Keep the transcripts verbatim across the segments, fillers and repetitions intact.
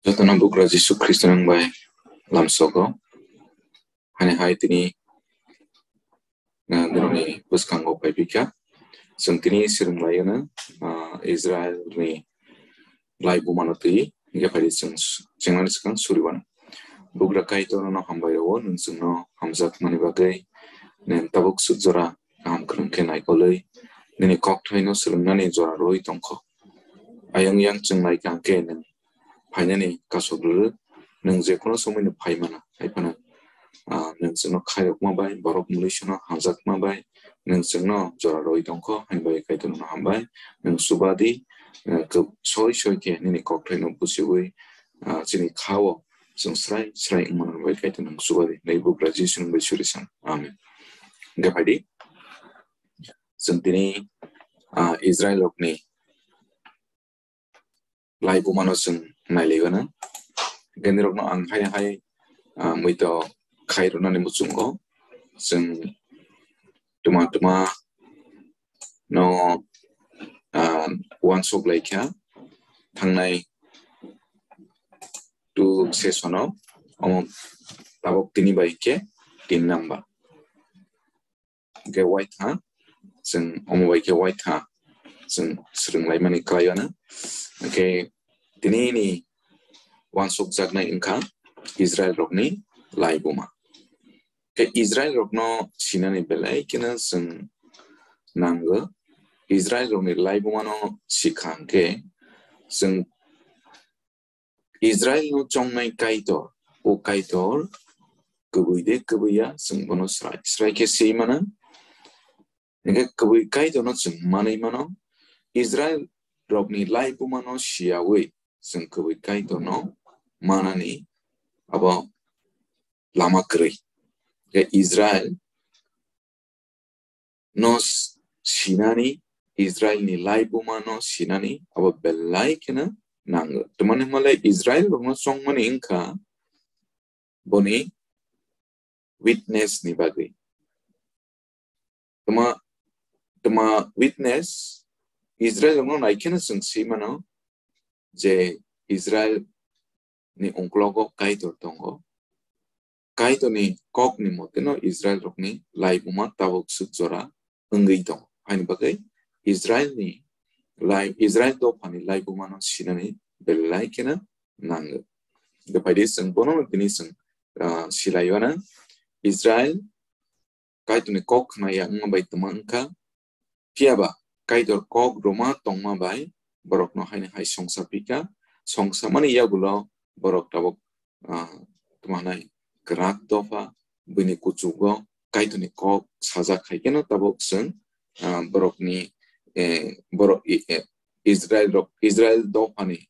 Jotono bugra Jisu Khristo nang bai lamsogo. Hani hai tini, eh, nini bwskango pai bikha. Chwng tini swrwng lai ano, ah, Israel ni laibuma no twi, hingke phai di chwng s-, chengnani swkang suri wano. Bugra Kaitor no hambai rwo, nwng chwngno hamjakmani bagwi, nwng tabuk suk jora kaham kwrwng khe naikolwi, nini kokthai no swrwngnani jora rwui tongkho. Ayang yang chwng nai kaham khe nwng phainani kasok rwrwk, nwng je kono somoi no phai mano, hai phano, ah, nwng chwngno khairokma bai, borok mwnwi sono hamjakma bai, nwng chwngno jora rwui tongkho, haini bagwi Kaitor nono hambai, nwng chuba di, eh, kw-, soi soi khe nini kokthaino buchiui, ah, chini kha-o chwng srai srai wngmano bai Kaitor nwng chuba di, nai bugra Jisu nwng bai suri san. Amen. Hingke phai di, chwng tini, ah, Israel rokni laibuma no chwng nailai gana. Hingke nirok no ang hai hai, ah, muito khai rwnani muchungo chwng tuma tuma no, ah, uansuk lai kha thangnai two session o, omo tabok tini bai khe tin number. Hingke waitha, chwng omo bai khe waitha, chwng swrwng laimani kwlai ano. Hingke tini ni uansuk jaknai wngkha Israel rokni laibuma. Khe Israel rokno sinani belai kheno chwng nango. Israel rokni laibuma no sikha hingke chwng Israel no chongnai Kaitor, o Kaitor kwbwi de kwbwi ya, chwng bono srai srai khe swi mano. Hingke kwbwi Kaitor no chwng manwi mano. Israel rokni laibuma no siyawi chwng kwbwi Kaitor no manani abo lama kwrwi. Hingke Israel no s-, sinani, Israel ni laibuma no sinani abo belai kheno nango. Tamani hwnle Israel rokno chongmani wngkha boni witness ni bagwi. Tama, tama witness Israel rokno naikheno chwng swi mano je Israel ni ungklogo Kaitor tongo. Kaitorni kokni moteno Israel rokni laibuma tabuk suk jora wngwi tongo. Haini bagwi Israelni lai-, Israel dophani laibumano sinani belai kheno nango. Hingke phaidi chwng bono tini chwng, ah, silaio na Israel Kaitorni kok khna ya wngma bai tongma wngkha. Phiya ba Kaitor kok rwma tongma bai borokno haini hai songsa phikha. Songsa mani yagulo borok tabuk, ah, tma hwnai kwrak dopha, buini kuchugo Kaitorni kok sajak hai kheno tabuk chwng, ah, borokni, eh, borok i-, eh, Israel rok, Israel dophani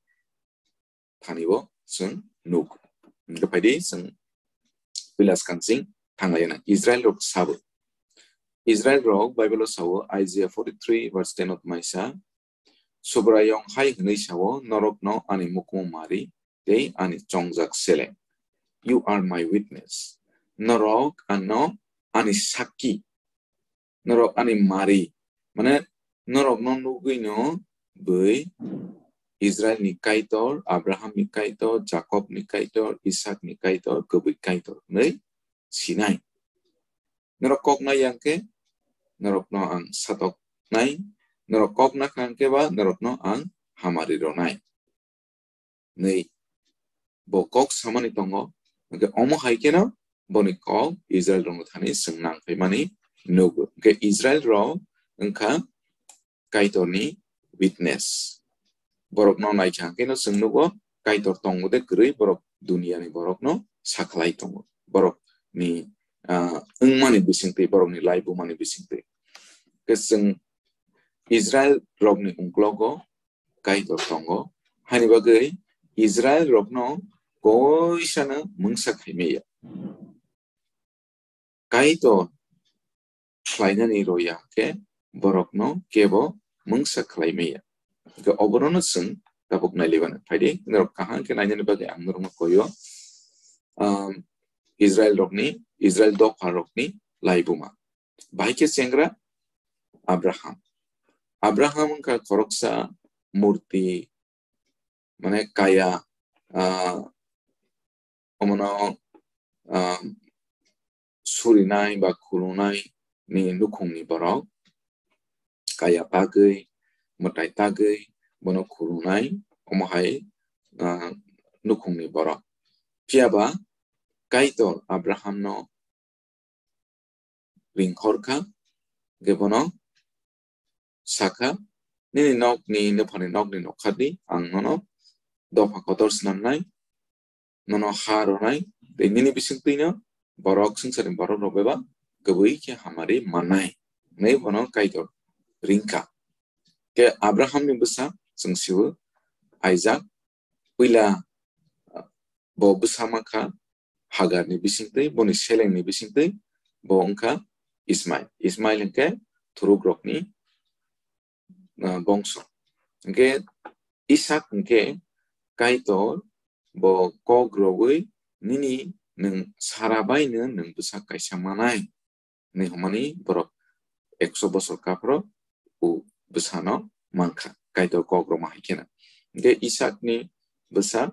thani bo chwng nuk. Hingke phaidi chwng puila swkang ching thanglai na Israel rok sabo. Israel rok Bible o sao Isaiah forty-three verse ten o tmaisa, Subraiyung hai hwnwi sao, "Norokno ani mukumu mari tei ani chongjak seleng. You are my witness." Norok ano ani sakki. Norok ani mari, mane norokno nugwino bui Israel ni Kaitor, Abraham ni Kaitor, Jakob ni Kaitor, Isak ni Kaitor, kwbui Kaitor hwnwi sinai. Norok kok nai yang khe norokno ang satok nai, norok kok nakha hwnkhe ba norokno ang hamari rwnai. Nwi bo kok samani tongo, hwnkhe omo hai kheno boni kok Israel rokno thani chwng nang phaimani nugo. Hwnkhe Israel rok wngkha Kaitorni witness. Borokno naikha hwnkhe no chwng nugo, Kaitor tongo de kwrwi borok duniani borokno sakhlai tongo. Borokni, ah, wngmani bisingtwi, borokni laibumani bisingtwi. Hwnkhe chwng Israel rokni ungklogo Kaitor tongo. Haini bagwi Israel rokno koisano mungsa khaimaya. Kaitor khlainani roya khe borokno kebo mungsa khlaimaya. Hwnkhe oborokno chwng tabuk nailibana. Phaidi norok kaham khe nainani bagwi ang norokno koyo. Um, Israel rokni, Israel dopha rokni laibuma. Bahai khe chengra Abraham. Abraham wngkha khoroksa murti, mane kaya, ah, omono, ah, surinai ba khulungnai ni nukhungni borok, kaya tagwi, mwtai tagwi bono khulungnai, omo hai, ah, nukhungni borok. Phiya ba Kaitor Abrahamno ringkhor kha, hwnkhe bono sakha, "Nini nokni, nuphani nokni nokhardi ang nono dopha kotor snamnai, nono ha rwnai, tei nini bisingtwino borok, swngcharni borok rok bebak kwbwi khe hamari mannai," hwnwi bono Kaitor ringkha. Khe Abrahamni bwsa chwng sio, Isaac, puila bo bwsa mankha Hagarni bisingtwi, boni selengni bisingtwi, bo wngkha Ismail. Ismail hwnkhe thurukrokni, ah, bongso. Hwnkhe Isak hwnkhe Kaitor bo kok rwui, "Nini nwng Sara baino nwng bwsa kaisa manai," hwnwi hwnmani borok ekso bosor kaphro o bwsano mankha, Kaitor kok rwma hai kheno. Hwnkhe Isakni bwsa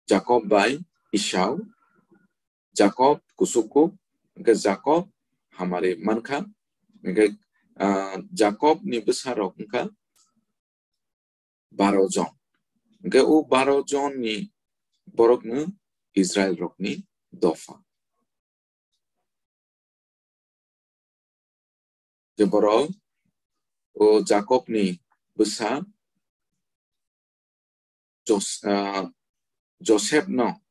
Jakob bai Esau, Jakob kusuku, hwnkhe Jakob hamari mankha, hwnkhe, ah, Jakobni bwsarok wngkha baro jon. Hwnkhe o baro jonni borokno Israel rokni dopha. Je borok o Jakobni bwsa Jos-, ah, Josepno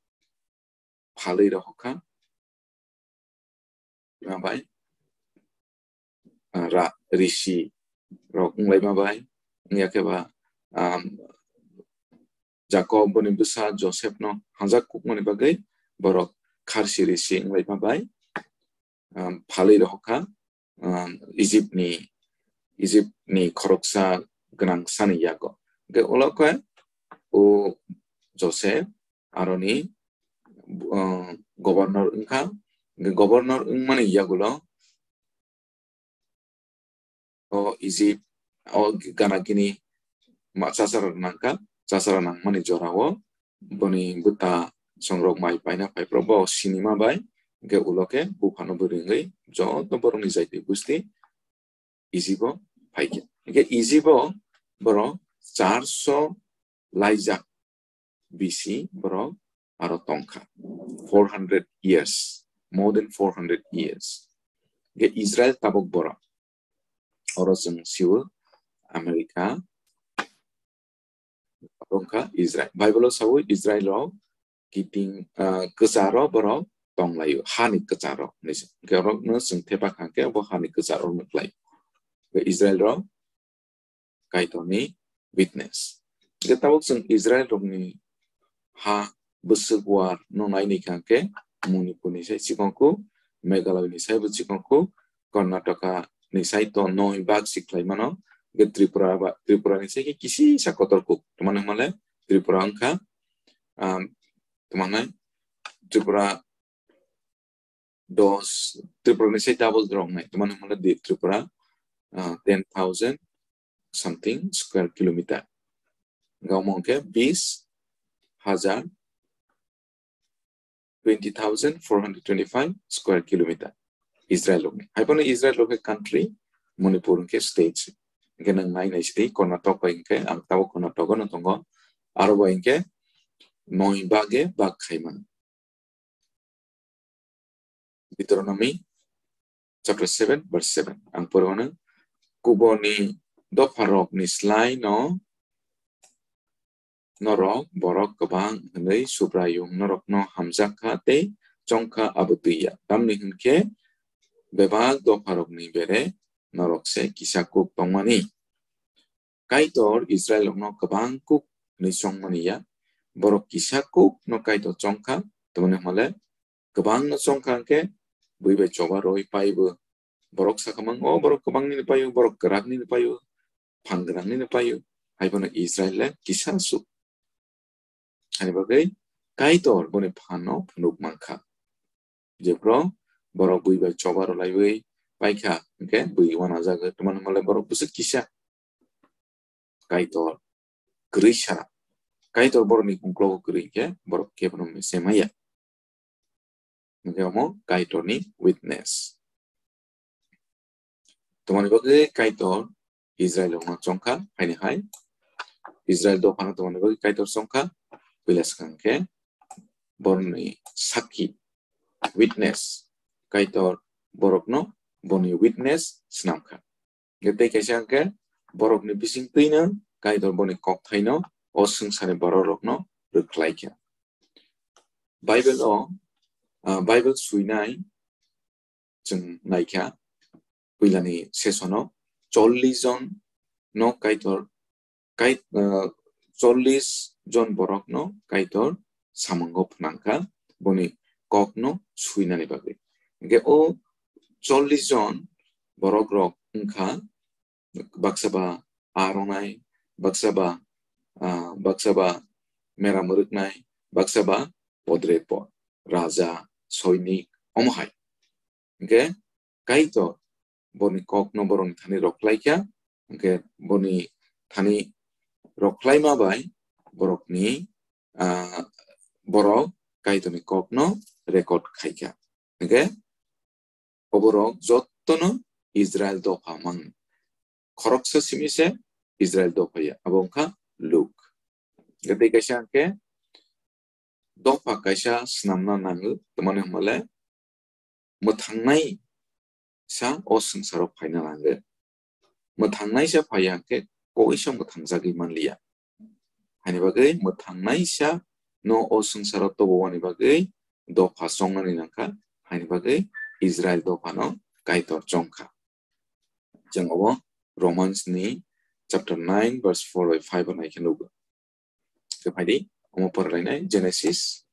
phalwi rohorkha. Bai, ah, ra-, risi rok wnglaima bai, wngya khe ba, um, Jakob boni bwsa Josepno hamjak kukmani bagwi borok kharsi risi wnglaima bai, um, phalwi rohorkha, um, Egyptni, Egyptni khoroksa gwnangsani yago. Hwnkhe ulo khe o Joseph aroni, uh, governor wngkha. Hwnkhe governor wngmani yagulo o Egypt, o gana gini ma-, chachara nangkha, chachara nangmani jorao boni bwta songrok mai paina phaiphro bo sinima bai, hwnkhe ulo khe buphano bwrwi wngwi joto borokni jaiti gusti Egypt o phaikha. Hwnkhe Egypt o borok charso laijak B C borok aro tongkha. Four hundred years, more than four hundred years. Hwnkhe Israel tabuk borok. Oro chwng sio America, wngkha Israel. Bible o sawi Israel rok kiting, ah, kwcharo borok tonglaio, hani kwcharo hinwi se. Hwnkhe orokno chwng thepa kha khe bo hani kwcharo nukhlai. Israel rok Kaitorni witness. Hwnkhe tabuk chwng Israel rokni ha bwswk war no naini kha khe Manipur ni sai chikon khu, Meghalaya ni sai bo chikon khu, Karnataka ni sai to noi bag si khlai mano, hwnkhe Tripura ba, Tripura ni sai khe kisisa kotor khu. Tamani hwnmale Tripura wngkha, um, tamani Tripura dos, Tripura ni sai double rok nai. Tamani hwnmale di Tripura, uh, ten thousand something square kilometer. Hwnkhe omo hwnkhe bis hajar, twenty thousand four hundred twenty-five square kilometer Israel rokni. Hai phano Israel rok khe country, Manipur hwnkhe state. Hwnkhe nwng nai nai sidi Karnataka hwnkhe ang tabuk Karnataka no tongo. Aro bo hwnkhe noi bage bag khai mano. Deuteronomy chapter seven, verse seven. Ang porwano, "Kubuni dopharokni slai no norok borok kwbang hwnwi Subraiyung norokno hamjak kha tei chong kha abo twi ya. Tamni hwn khe bebak dopharokni bere norok se kisa kuk tongmani." Kaitor Israel rokno kwbang kuk hwnwi chongmani ya. Borok kisa kuk no Kaitor chong kha, tamani hwnmale kwbang no chong kha hwnkhe bui bai choba rwi pai bo. Borok sakha mang, "O borok kwbang nini pai o, borok kwrak nini pai o, phan gwnang nini pai o." Hai bono Israel le kisa su. Ani bagwi Kaitor boni phan no phunuk man kha. Jephru borok bui bai choba rw laiwi pai kha, hwnkhe bui uanajagwi, tamani hwnmale borok bwswk kisa. Kaitor kwrwi sana. Kaitor borokni uklogo kwrwi khe borok kebono mese maya. Hingke omo Kaitorni witness. Tamoni bagwi Kaitor Israel rokno chongkha, haini hai Israel dophano tamoni bagwi Kaitor chongkha, puila swkang khe borokni sakki, witness, Kaitor borokno boni witness swnamkha. Hingke tei kaisa hingke borokni bisingtwino Kaitor boni kokthaino o swngcharni bororokno rwkhlaikha. Bible o, ah, Bible suinai chwng naikha, puilani session o chollish jon no Kaitor, Kai-, ah, chollish jon borokno Kaitor samungo phnangkha, boni kokno suinani bagwi. Hingke o chollish jon borok rok wngkha, baksa ba aa rongnai, baksa ba, ah, baksa ba mera mwrwknai, baksa ba podre pod, raja, soinik, omo hai. Hingke Kaitor boni kokno borokni thani rwkhlaikha, hingke boni thani rwkhlaima bai borokni, ah, borok Kaitorni kokno record khaikha. Hingke oborok jottono Israel dopha mang. Khoroksa simi se Israel dopha ya, abo wngkha Luk. Hingke tei kaisa hingke dopha kaisa swnamna nango, tamani hwnmale mwthangnai sa o swngcharo phaina nango. Mwthangnaisa phaiya hwnkhe koisa mwthangjagwi manliya. Haini bagwi mwthangnaisa no o swngcharo tobowani bagwi dopha chongnani nangkha, haini bagwi Israel dophano Kaitor chongkha. Chwng obo Romans ni chapter nine verse four bai five o naikhe nugo. Khe phaidi, omo porlainai Genesis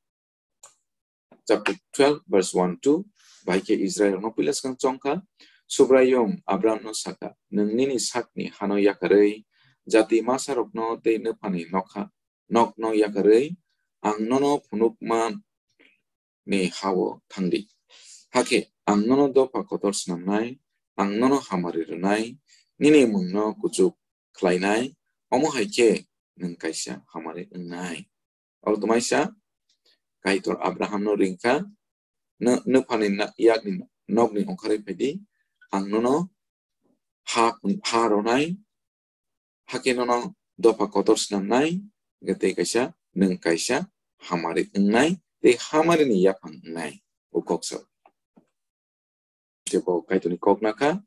chapter twelve verse one two, bahai khe Israel no puila swkang chongkha, Subraiyung Abraham no sakha, "Nwng nini sakni hano yakarwi, jati masa rokno tei nwphani nokha, nokno yakarwi, ang nono phunukma ni hao thangdi. Hakhe ang nono dopha kotor swnamnai, ang nono hamari rwnai, nini mungno kuchuk khlainai, omo hai khe nwng kaisa hamari wngnai." Oro tongmaisa Kaitor Abraham no ringkha, "Nw-, nwphani na-, yakni nokni ongkharwi phaidi, ang nono ha, ha ronai, hakhe nono dopha kotor swnamnai, hwnkhe tei kaisa, nwng kaisa hamari wngnai, tei hamarini yaphang wngnai." O kok sao. Tei bo Kaitorni kok nakha,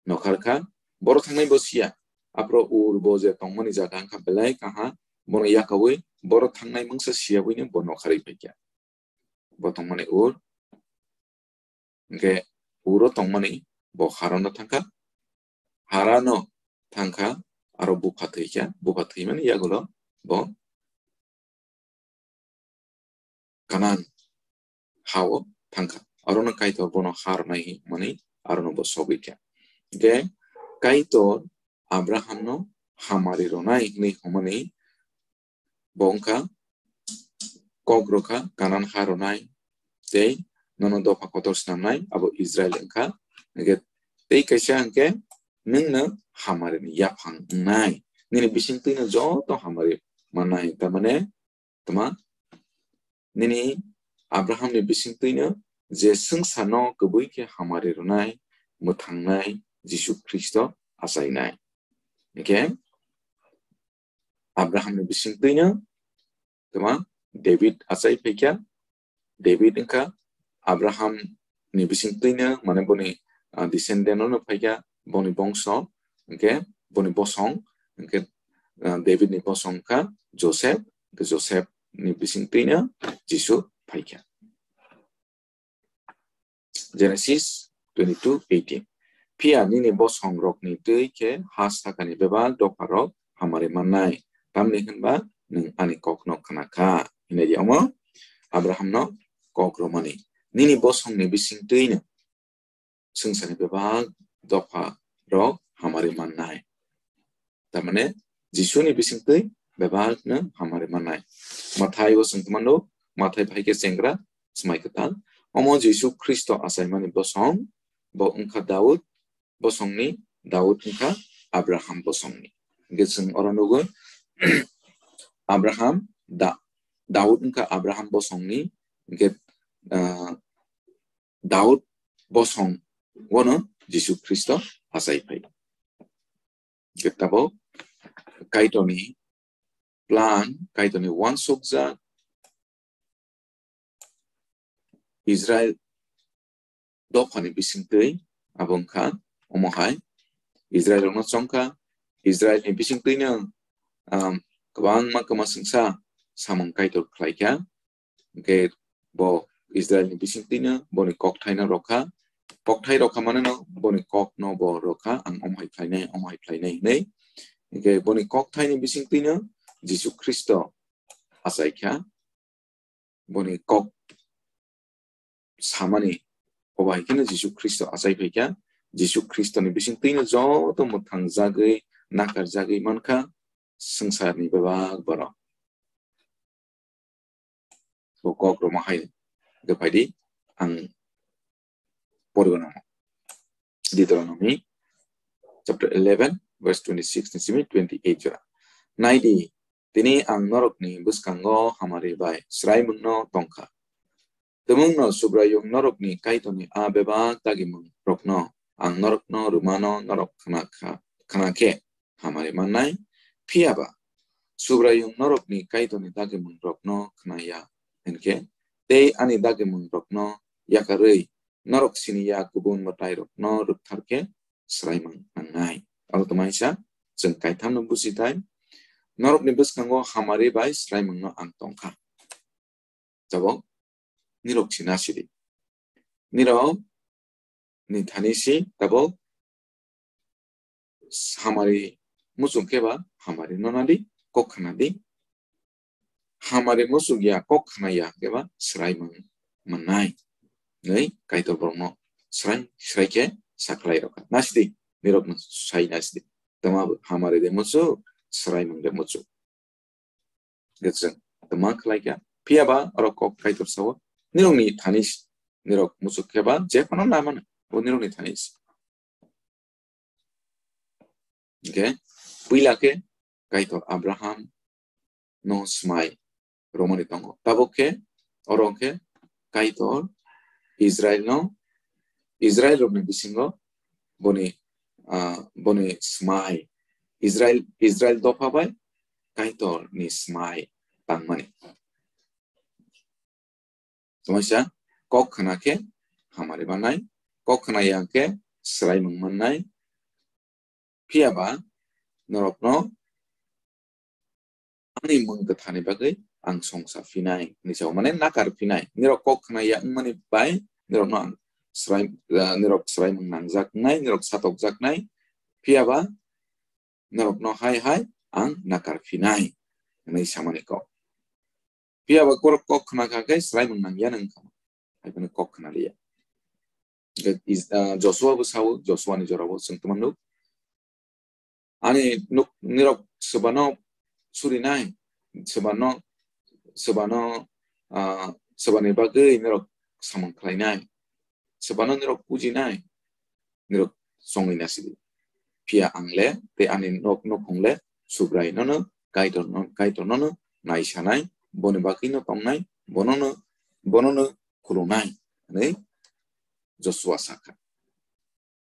nokhar kha, boro thangnai bo siya. Aphro ur bo je tongmani jaga wngkha belai kaha, bono yakaui boro thangnai mungsa siyabuino bo nokharwi phaikha. Bo tongmani ur, hwnkhe uro tongmani bo Harano thangkha, Harano thangkha, aro bupha thwikha, bupha thwimani yagulo bo Kanan hao thangkha. Arono Kaitor bono ha rwnai hwnmani arono bo sogwi kha. Hwnkhe Kaitor Abrahamno hamari rwnai hwnwi hwnmani bo wngkha kok rwkha Kanan ha rwnai tei nono dopha kotor swnamnai abo Israel wngkha. Hwnkhe tei kaisa hwnkhe nwngno hamarini yaphang wngnai, nini bisingtwino joto hamari mannai, tamane tma nini Abrahamni bisingtwino je swngcharno kwbwi khe hamari rwnai, mwthangnai Jisu Khristo achainai. Hwnkhe Abrahamni bisingtwino tma David achai phaikha, David wngkha Abrahamni bisingtwino, mane boni, ah, descendant-no phaikha, boni bongso, hwnkhe boni bosong, hwnkhe, ah, Davidni bosong wngkha Joseph, hwnkhe Josephni bisingtwino Jisu phaikha. Genesis twenty-two eighteen. Phiya nini bosongrokni twi khe ha sakani bebak dopharok hamari mannai, tamni hwnba nwng ani kokno khna kha. Hinwi di omo Abrahamno kok rwmani. Nini bosongni bisingtwino swngcharni bebak dopharok hamari mannai. Tamane Jisuni bisingtwi bebakno hamari mannai. Mathai o chwng tongmano, Mathai bai khe chengra, swmai kwtal. Omo Jisu Khristo achaimani bosong, bo wngkha Daud bosongni, Daud wngkha Abraham bosongni. Hingke chwng oro nugo, Abraham, Da-, Daud wngkha Abraham bosongni, hingke, ah, Daud bosong wono Jisu Khristo achai phai. Hingke tabok Kaitorni plan, Kaitorni uansukjak Israel dophani bisingtwi abo wngkha, omo hai Israel rokno chongkha, Israel ni bisingtwino, um, kwbangma kwmasingsa samung Kaitor khlaikha, hingke bo Israel ni bisingtwino boni kokthaino rokha, kokthai rokha maneno boni kokno bo rokha, ang omo hai khlainai, omo hai khlainai hinwi, hingke boni kokthaini bisingtwino Jisu Khristo achaikha, boni kok samani obo hai kheno Jisu Khristo achai phaikha. Jisu Khristoni bisingtwino joto mwthangjagwi, nakarjagwi mankha swngcharni bebak borok. Bo kok rwma hai hwnkhe phaidi ang poribo namo. Deuteronomy chapter eleven, verse twenty-six ni simi twenty-eight jora. Naidi, tini ang norokni bwskango hamari bai swraimungno tongkha. Tumungno Subraiyung norokni Kaitorni a bebak dagimung rokno ang norokno rwmano norok khna kha, khna khe hamari mannai. Phiya ba Subraiyung norokni Kaitorni dagimung rokno khna ya hinkhe, tei ani dagimung rokno yakarwi norok sini ya kubun mwtai rokno rwktharkhe swraimung nangnai. Aro tamaisa chwng kaithamno bujitai, norokni bwskango hamari bai swraimungno ang tongkha. Tabok nirok sina sidi. Nirok ni thani si tabok hamari muchung khe ba hamari no nadi, kok khna di. Hamari muchung ya, kok khna ya khe ba swraimung mannai. Nei Kaitor borokno swrai, swrai khe sakhlai rokha. Nasidi, nirokno sai nasidi. Tama hamari de muchung, swraimung de muchung. Getseng, tama khlai kha. Phiya ba oro kok Kaitor sao, nirokni thani si, nirok muchung khe ba je phano na mano, bo nirokni thani si. Hingkhe puila khe Kaitor Abraham no swmai romani tongo. Tabok khe oro khe Kaitor Israel no, Israel rokni bisingo boni, ah, boni swmai, Israel, Israel dopha bai Kaitor ni swmai tangmani. Tamaisa kok khna khe hamari mannai, kok khna ya khe swraimung mannai. Phiya ba norokno ani mung kwthani bagwi ang songsa phinai hinwi sao, mane nakar phinai. Nirok kok khna ya wngmani bai nirokno ang swrai, ah, nirok swraimung nangjak wngnai, nirok satokjak nai. Phiya ba norokno hai hai ang nakar phinai hinwi samani kok. Phiya ba kok, kok khna kha khe swraimung nangya nang kha. Hai phano kok khna liya. Hingkhe Is-, ah, Joshua bo sao, Joshua ni jora bo chwng tongmano. Ani nuk nirok swbano surinai, swbano, swbano, ah, swbani bagwi nirok samung khlainai, swbano nirok pujinai, nirok chongwi nasidi. Phiya ang le tei ani nok nukhung le Subrai nono, Kaitor no, Kaitor nono naisanai, boni bagwi no tongnai, bonono, bonono khulumnai, hinwi Joshua sakha.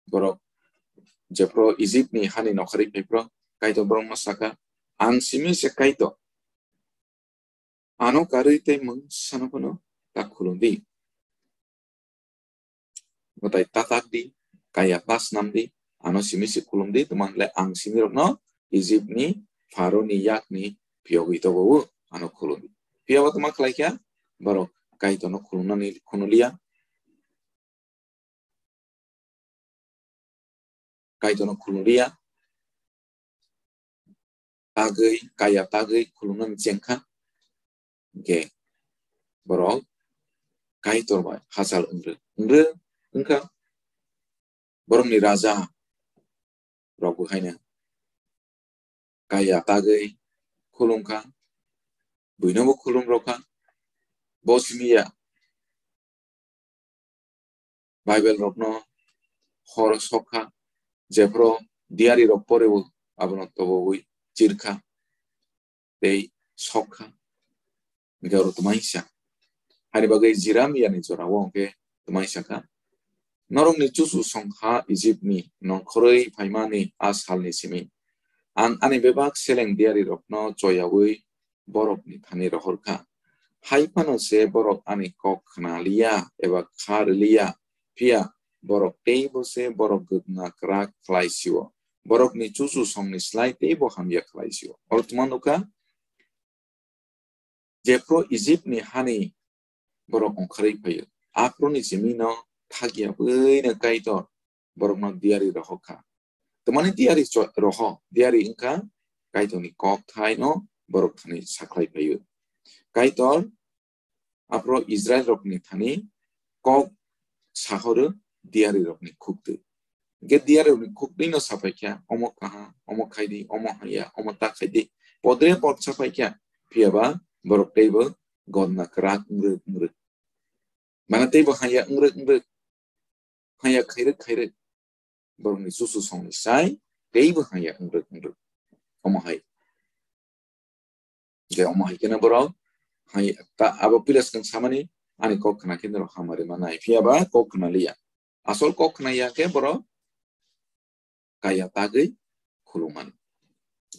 Borok jephru Egypt ni hani nokharwi phaiphru, Kaitor borokno sakha, "Ang simi se Kaitor, ano karwi tei mung sano phano ta khulumdi." Mwtai ta tak di, kaya ta snam di, ano simi se khulum di, tma hwnle ang simi rokno Egypt ni Pharaoh ni yak ni phiyogwi tobo o, ano khulum di. Phiya bo tma khlai kha, borok Kaitor no khulum nani khunu liya. Kaitor no khulum liya. Tagwi, kaya tagwi khulumnani chengkha. Hingkhe borok Kaitor bai hachal wngrwk, wngrwk wngkha. Borokni raja rok bo haino kaya tagwi khulumkha, buino bo khulum rokha. Bo simi ya Bible rokno hor sokha, jephru diary rok poreo abono tobowi chirkha tei sokha. Hingke oro twmai sa. Haini bagwi Jeremiani jorao hingke twmai sakha, "Norokni chuchu songkha Ijipni nongkhorwi phaimani a salni simi. Ang ani bebak seleng diyarirokno choyaui borokni thani rohorkha. Hai phano se borok ani kok khna liya eba kha rwliya, phiya borok teibo se borok gwdna kwrak khlai sio. Borokni chuchu songni slai teibo hamya khlai sio." Oro twma nukha, jephru Ijipni hani borok ongkharwi phaio, aphuruni simino thakya bwino Kaitor borokno diyari rohorkha. Twmani diyari cho-, roho, diyari wngkha Kaitorni kok thaino borok thani sakhlai phaio. Kaitor aphuru Israel rokni thani kok sahoro diyari rokni khukti. Hingke diyari rokni khukti no sapai kha, "Omo kaha, omo khaidi, omo haya, omo ta khaidi." Podre pod sapai kha, phiya ba borok teibo godna kwrak wngrwk wngrwk. Mana teibo haya wngrwk wngrwk, haya khairwk khairwk. Borokni chuchu songni sai teibo haya wngrwk wngrwk. Omo hai. Je omo hai khe no borok hai ta abo pila swkang samani, "Ani kok khna khe norok hamari manai." Phiya ba kok khna liya. Asol kok khna ya khe borok kaya tagwi khulumani.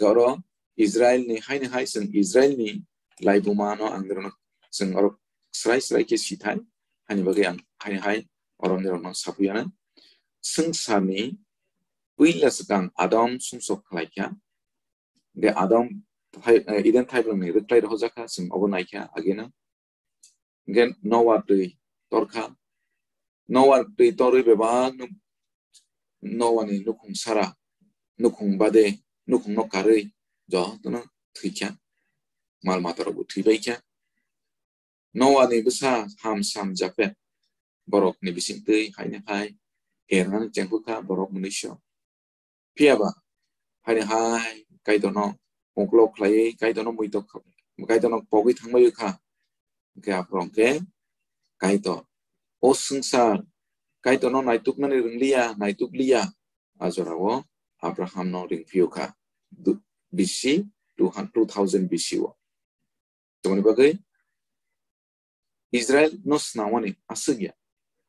Oro Israel ni haini hai chwng Israel ni laibuma no ang norok chwng oro srai srai khe sithai, haini bagwi ang haini hai oro norok no sapuyana. Swngcharni puila swkang Adam sumsok khlai kha, de Adam thai-, eh, Eden thaibrwng ni rwkhlai rohorjak kha, chwng obo nai kha ageno. Hingke Noa twi torkha. Noa twi torwi bebak no-, Noa ni nukhung sara, nukhung bade, nukhung no karwi jotono thwikha. Mal mata rok bo thwibaikha. Noa ni bwsa Ham, Sam, Japhet borok ni bising twi haini hai ernani chengkukha borok mwnwiso. Phiya ba, haini hai Kaitorno uklok khlaiwi, Kaitorno muitok, Kaitorno pogwi thangbai kha. Hingke aphuru hingke Kaitor, o swngchar, Kaitorno naituknani rwngliya, naitukliya, a jorao Abrahamno ringphio kha. Du-, B C, two hundred, two thousand B C o. Tongoni bagwi Israel no swnamani aswk ya.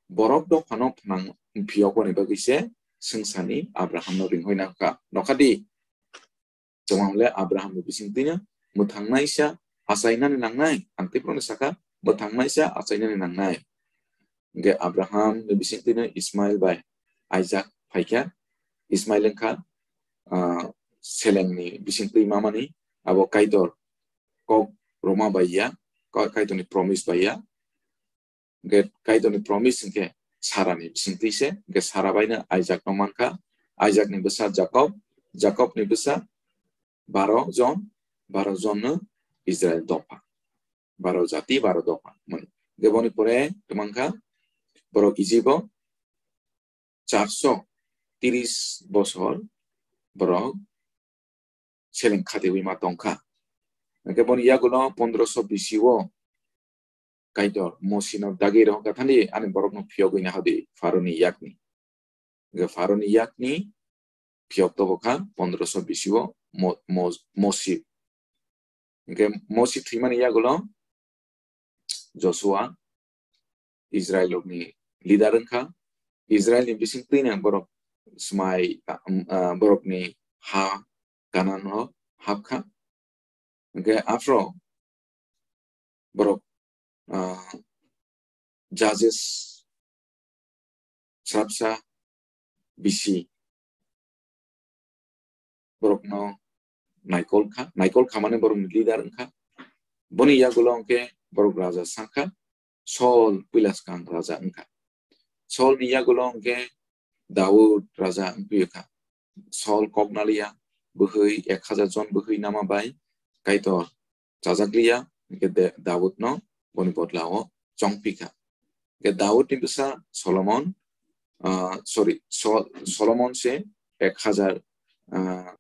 Borok dophano phnang phiyokmani bagwi se swngcharni Abrahamno ringwi nangkha. Nokha di, chwng le Abrahamni bisingtwino mwthangnaisa achainani nangnai, ang tei phano saka, mwthangnaisa achainani nangnai. Hingke Abrahamni bisingtwino Ismail bai Isaac phaikha. Ismail wngkha, ah, selengni bisingtwi mamani, abo Kaitor kok rwma bai ya, Ka-, Kaitorni promise bai ya. Hingke Kaitorni promise hingke Sarani bisingtwi se, hingke Sara baino Isaacno mankha, Isaacni bwsa Jakob, Jakobni bwsa baro jon, baro jonno Israel dopha. Baro jati, baro dopha. Hingke boni pore twmangkha borok Ijibo charso tris bosor borok seleng khatiwi ma tongkha. Hingke boni yagulo pondroso B C o Kaitor Mosino dagi rohorkha thani ani borokno phiyogwi nahodi Pharaoni yakni. Hingke Pharaoni yakni phiyok tobokha pondroso B C o Mo-, Mo-, Mosi. Hingke Mosi thwimani yagulo Joshua Israel rokni leader wngkha. Israel ni bisingtwino borok swmai, ah, um, ah, borokni ha Kanan o hapkha. Hingke aphro borok, ah, Judges srapsa B C borokno naikol kha, naikol kha mane borokni leader wngkha. Boni yagulo hingke borok raja sakha, Saul puila swkang raja wngkha. Saulni yagulo hingke Daud raja wngphiyo kha. Saul kok naliya, bwhwi ek hajar jon bwhwi nama bai Kaitor chajakliya, hingke De-, Daudno boni bodlao chongpikha. Hingke Daudni bwsa Solomon, ah, sorry, Sol-, Solomon se ek hajar, ah,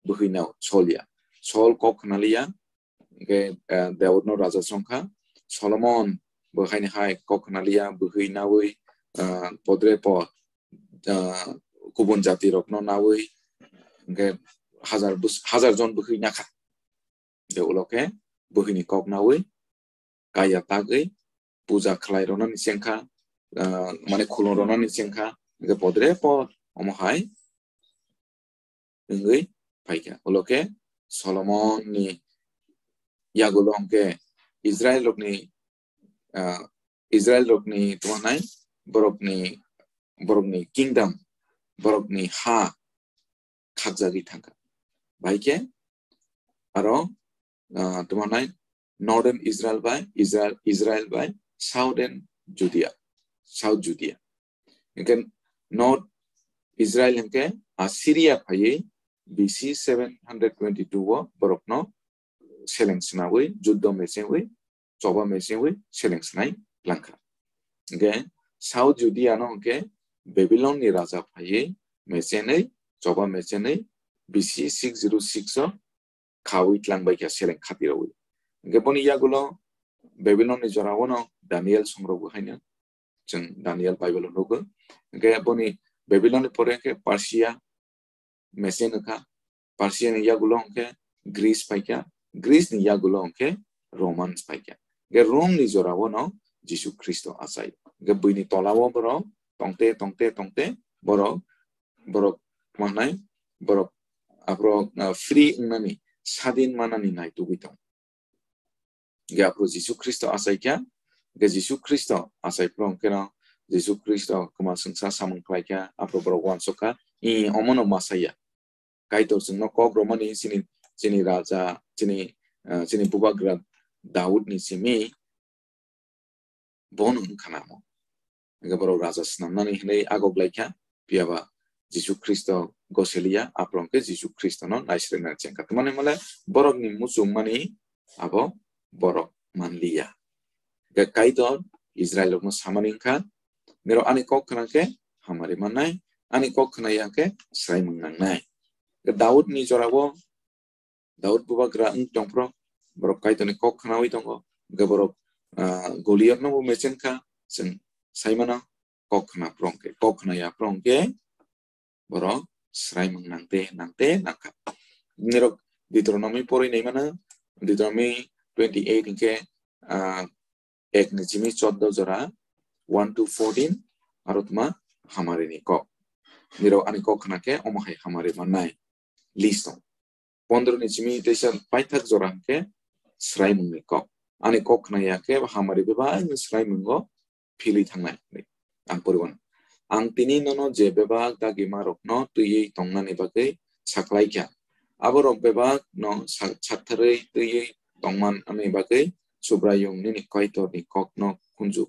bwhwino Saul ya. Saul kok khnaliya, hingke, ah, Daudno raja chongkha. Solomon bo haini hai kok khnaliya, bwhwi nawi, ah, podre pod, ah, kubun jatirokno nawi, hingke hazar bus-, hazar jon bwkhwi nakha. De ulo khe bwkhwini kok nawi kaya tagwi puja khlai rwnani chengkha, ah, mane khulum rwnani chengkha, hwnkhe podre pod omo hai wngwi phaikha. Ulo khe Solomonni yagulo hwnkhe Israel rokni, ah, Israel rokni tongmanai borokni, borokni kingdom, borokni ha khakjagwi thangkha. Bai khe aro, ah, tongmanai Northern Israel bai Israel, Israel bai Southern Judea, South Judea. Hwnkhe North Israel hwnkhe Assyria phaiwi B C seven hundred twenty-two o borokno seleng swnawi, juddo mechengwi, choba mechengwi seleng swnai langkha. Hwnkhe South Judea no hwnkhe Babylon ni raja phaiwi mechenwi, choba mechenwi B C six zero six o khawi tlangbaikha seleng khatirawi. Hwnkhe boni yagulo Babylon ni jorao no Daniel songrokbo haino chwng Daniel Bible o nugo. Hwnkhe boni Babylon ni pore khe Persia mesen wngkha, Persia ni yagulo hwnkhe Greece paikha, Greece ni yagulo hwnkhe Romans paikha. Hwnkhe Rome ni jorao no Jisu Khristo achai. Hwnkhe buini tolao borok tongte, tongte, tongte borok, borok manai, borok aphro, ah, free wngnani, sadin manani naitugwi tong. Hwnkhe aphro Jisu Khristo achaikha, hwnkhe Jisu Khristo achai phro hwnkhe no Jisu Khristo kwma swngsa samung khlaikha, aphro borok uansukha, "Ih, omono Masaya." Kaitor chwngno kok romani chini, chini raja, chini, ah, chini bubagra Daudni simi bono wngkha namo. Hwnkhe borok raja snamnani hinwi agok laikha, phiyaba Jisu Khristo goseliya, aphro hwnkhe Jisu Khristono naisrengna chengkha. Tamani hwnle borokni muchungmani abo borok manliya. Hwnkhe Kaitor Israel rokno samani wngkha, "Nirok ani kok khna khe hamari mannai, ani kok khna ya khe swraimung nangnai." Hwnkhe Daudni jorao Daud bubagra wng tongphro, borok Kaitorni kok khnawi tongo. Hwnkhe borok, ah, Goliathno bo mechengkha, chwng saimano kok khna phro hwnkhe, kok khna ya phro hwnkhe borok swraimung nangte, nangte nangkha. Nirok Deuteronomy porwi naimano, Deuteronomy twenty-eight hwnkhe, ah, ek ni simi choddo jora, one to fourteen, aro tma hamari ni kok. Nirok ani kok khna khe omo hai hamari mannai list tong. Pondro ni simi teisa paithak jora hwnkhe swraimung ni kok. Ani kok khna ya khe hamari bebak ni swraimungo philwi thangnai. Ang poriwan. Ang tini nono je bebak dagima rokno twiwi tongnani bagwi saklai kha. Aborok bebak no sa-, saktharwi twiwi tongman ani bagwi Subraiyung nini Kaitor ni kok no khunju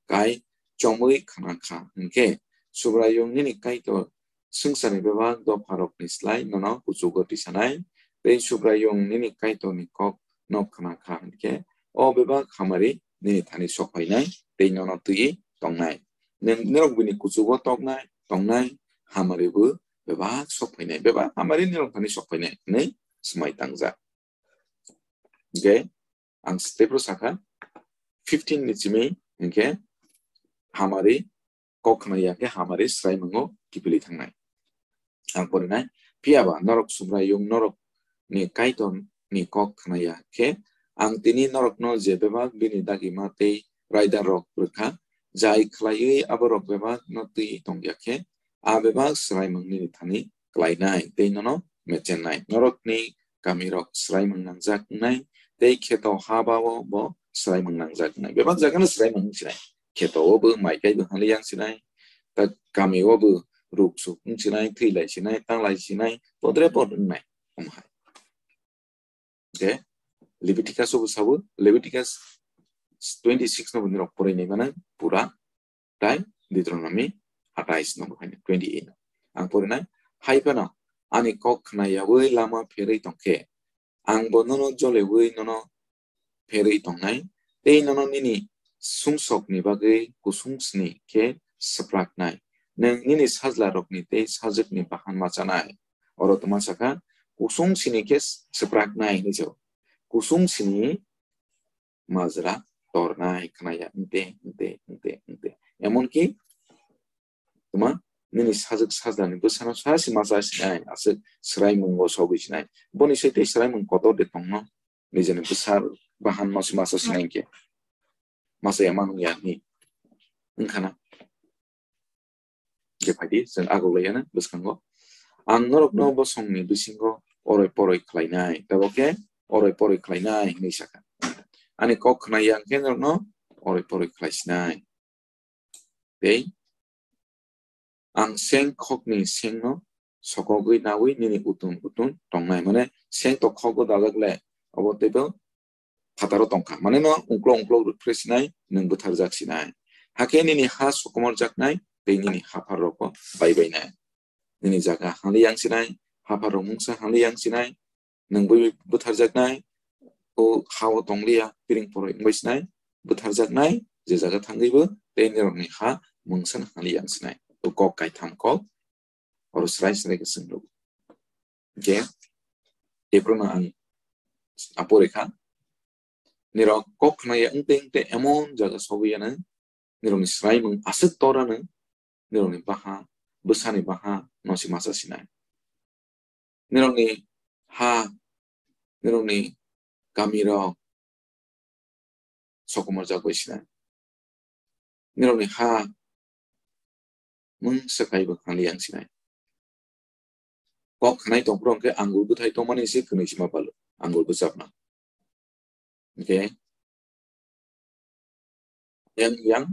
kai chomwi khna kha hwnkhe, Subraiyung nini Kaitor swngcharni bebak dopharokni slai nono kuchugo tisanai, tei Subraiyung nini Kaitorni kok no khna kha hwnkhe, o bebak hamari nini thani sok phainai tei nono twiwi tongnai. Nini, norok bini kuchugo toknai, tongnai, hamari bo bebak sok phainai, bebak hamari norok thani sok phainai hwnwi swmai tangjak. Hwnkhe ang step ro sakha, fifteen ni simi hwnkhe hamari kok khna ya khe hamari swraimungo kiphilwi thangnai. Ang porinai, phiyaba norok Subraiyung norok ni Kaitor ni kok khna ya khe, ang tini norokno je bebak bini dagima tei raida rok rwkha, jai khlaiwi aborok bebak no twi tong ya khe, a bebak swraimung nini thani klainai tei nono mechennai. Norokni kamirok swraimung nangjak wngnai, tei kheto ha-o bo swraimung nangjak wngnai. Bebak jagano swraimung wngsinai. Kheto-o bo mai kai bo hwnli yang sinai, ta kami-o bo ruk suk wngsinai, thwi lai sinai, tang lai sinai, podre pod wngnai. Omo hai. Hwnkhe Leviticus-o bo sabo, Leviticus twenty-six no bo nirok porwi nai mano, pura tai Deuteronomy atais no bo haino twenty-eight no. Ang porinai, hai phano ani kok khna yaui lama pherwi tong khe, ang bo nono joleui nono pherwi tongnai, tei nono nini sumsokni bagwi kusung sni khe swpraknai. Nwng nini sajlarokni tei sajwkni bahan ma chanai. Oro tma sakha, kusung sini khe swpraknai hinwi sao. Kusung sini majra tornai khnaya, wngte, wngte, wngte, wngte. Emonki tma nini sajwk sajlani bwsano sa se masa sinai, aswk swraimungo sogwi sinai. Boni swi tei swraimung kotor de tongno, nijeni bwsa bahanno se masa sinai khe. Masa ya manung ya ni. Wngkhana. Je phaidi, chwng agulai yana bwskango. Ang norokno bosongni bisingo oroi poroi khlainai. Tabo khe oroi poroi khlainai hinwi sakha. Ani kok khna yang khe norokno oroi poroi khlaisinai. Tei ang seng khokni sengno sokogwi nawi nini utun utun tongnai. Mane seng to khogo dajak le, obo teibo phataro tongkha. Mane no ungklo ungklo rwphre sinai, nwng bwtharjak sinai. Hakhe nini ha sokomorjaknai tei nini haphar rokbo baibainai. Nini jaga hali yang sinai, haphar rok mungsa hali yang sinai, nwng bui bwtharjaknai, o ha-o tongliya, piring poroi wngbai sinai, bwtharjaknai, je jaga thangwibo, tei nirokni ha mungsa hali yang sinai. O kok kaitham kok, oro srai srai khe swng rwgo. Je, ephuru no ang apo rekha. Nirok kok khna ya wngte wngte emon jaga sogwi ya nang, nirokni swraimung aswk tor ano, nirokni baha, bwsani baha, no se masa sinai. Nirokni ha, nirokni kami rok sokomorjak bai sinai. Nirokni ha mungsa kaibo khali yang sinai. Kok khnai tongphuru hwnkhe angul bwthai tongmani se kwnwi sima palo, angul bwchapna. Hwnkhe yang yang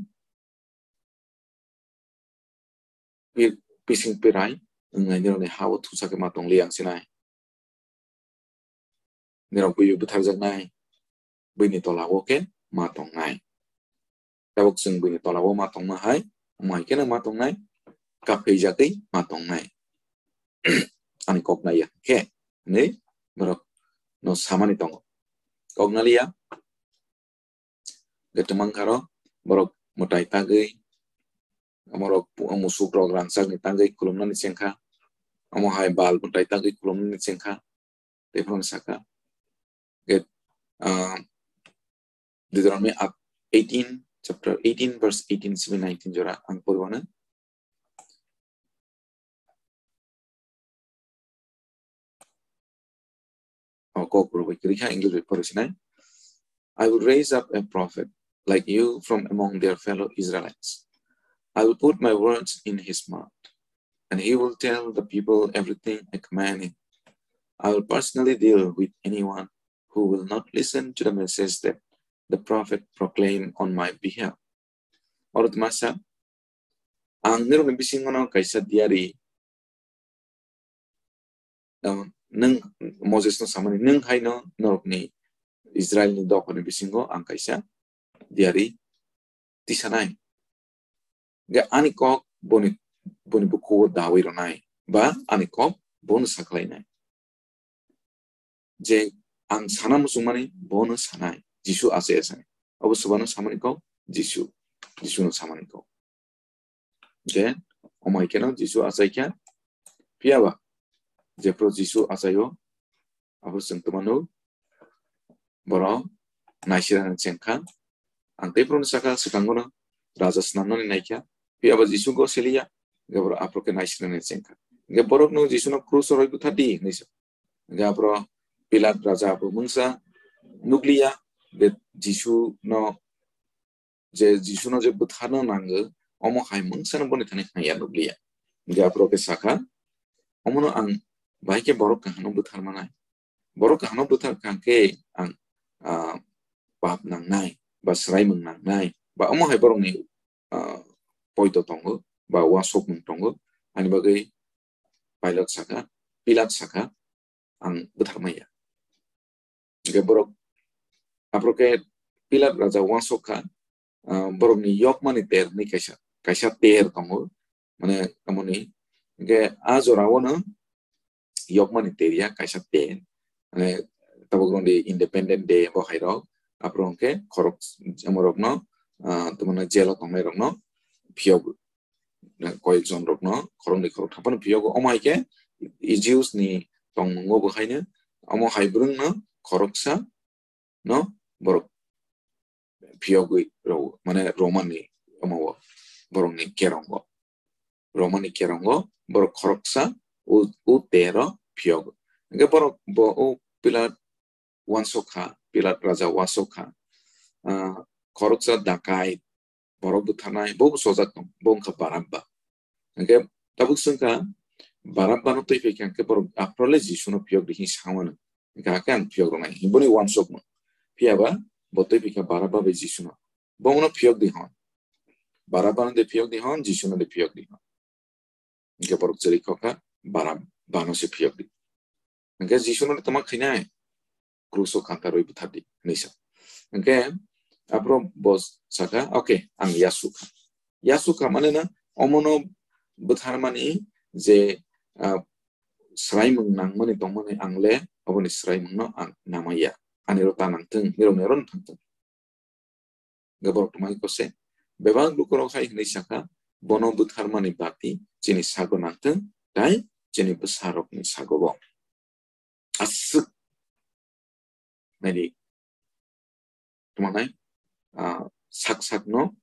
pi-, pising pirai wngnai nirokni ha-o thusa khe ma tong li yang sinai. Nirok bui bwtharjaknai, buini tola-o khe ma tongnai. Tabuk chwng buini tola-o ma tongma hai, omo hai kheno ma tongnai, kapheijagwi ma tongnai. Ani kok naiya khe, hinwi borok no samani tongo. Kok naliya, Hwnkhe twmang kha ro, borok mwtai tagwi, borok pu-, musuk rok rangchak ni tagwi khulumnani chengkha, omo hai bal mwtai tagwi khulumnani chengkha, tei phano sakha. Hwnkhe, ah, Deuteronomy eighteen, chapter eighteen, verse eighteen simi nineteen jora ang pori mano. Oh, Kokborok bai kwrwi kha, English bai pori sinai. "I will raise up a prophet like you from among their fellow Israelites. I will put my words in his mouth, and he will tell the people everything I command him. I will personally deal with anyone who will not listen to the message that the prophet proclaim on my behalf." Oro tma sa, ang nirokni bisingo no kaisa diari, um, nwng Moses no samani, "Nwng hai no norokni Israel ni dophani bisingo ang kaisa diari tisanai. Hwnkhe ani kok boni, boni bukhugo dawi rwnai, ba ani kok bono sakhlainai." Je ang sana muchungmani bono sanai, Jisu achai achai. Abo swbano samani kok Jisu, Jisu no samani kok. Je omo hai kheno Jisu achai kha, phiya ba jephru Jisu achaio, abo chwng twmano borok naisirani chengkha. Ang tei borokno sakha, swkango no raja swnamnani naikha, phiya ba Jisu go seliya, hwnkhe borok aphuru khe naisirani chengkha. Hwnkhe borokno Jisuno krus o rwi buthardi hinwi sa. Hwnkhe aphuru Pilat raja aphuru mungsa nukliya, je Jisu no, je Jisu no je butharna nango, omo hai mungsa no boni thani haiya nukliya. Hwnkhe aphuru khe sakha, "Omono ang bahai khe borok kaham no buthar manai. Borok kaham no buthar kha khe ang, ah, pap nangnai, ba swraimung nangnai, ba omo hai borokni, ah, poito tongo, ba uansukmung tongo." Ani bagwi Pilat sakha, Pilat sakha, "Ang buthar maya." Hwnkhe borok, aphuru khe Pilat raja uansuk kha, ah, borokni yokmani ter hinwi kaisa, kaisa ter tongo, mane tamoni. Hwnkhe a jora o no yokmani ter ya kaisa ter, mane tabuk rok ni Independent Day bo hai rok, aphuru hwnkhe khorok, borok no, ah, tamoni jail o tongnai rok no phiyok koyek jon rokno, khoroknwi khoroktham phano phiyogo. Omo hai khe Jews ni tongmungo bo haino omo hai bwrwngno khoroksa no borok phiyogwi rwo, mane Roman ni omo o borokni kerongo. Romani kerongo borok khoroksa u, u tero phiyogo. Hingke borok bo u Pilat wansok kha, Pilat raja wansok kha. Ah, khoroksa dakai, borok butharnai, bo bo sojak tong, bo wngkha Barabba. Hingke tabuk swngkha, Barabba no twi phaikha, hingke borok aphro le Jisu no phiyok di hin samano. Hingke hakhe ang phiyok rwnai, boni wansok no. Phiyaba, bo twi phaikha Barabba bai Jisu no. Bo no phiyok di hon. Barabba no de phiyok di hon, Jisu no de phiyok di hon. Hingke borok chwrwi khokha, Barabba no se phiyok di. Hingke Jisu no tama khainai, kruso kanta rwi buthar di, hinwi sa. Hingke aphro bo saka, "Okay, ang Yasu kha." Yasu kha mane na, omono butharmani je, ah, swraimung nangmani tongmani ang le, oboni swraimung no ang namaya. Ani ro ta nangthung, nirok nirok thangthung. Hingke borok tongmani kose, bebak lukurok hai hinwi sakha, "Bono butharmani bati chini sago nangthung, tai chini bwsarokni sago bo." Aswk naidi, tongmanai, ah, sak sakno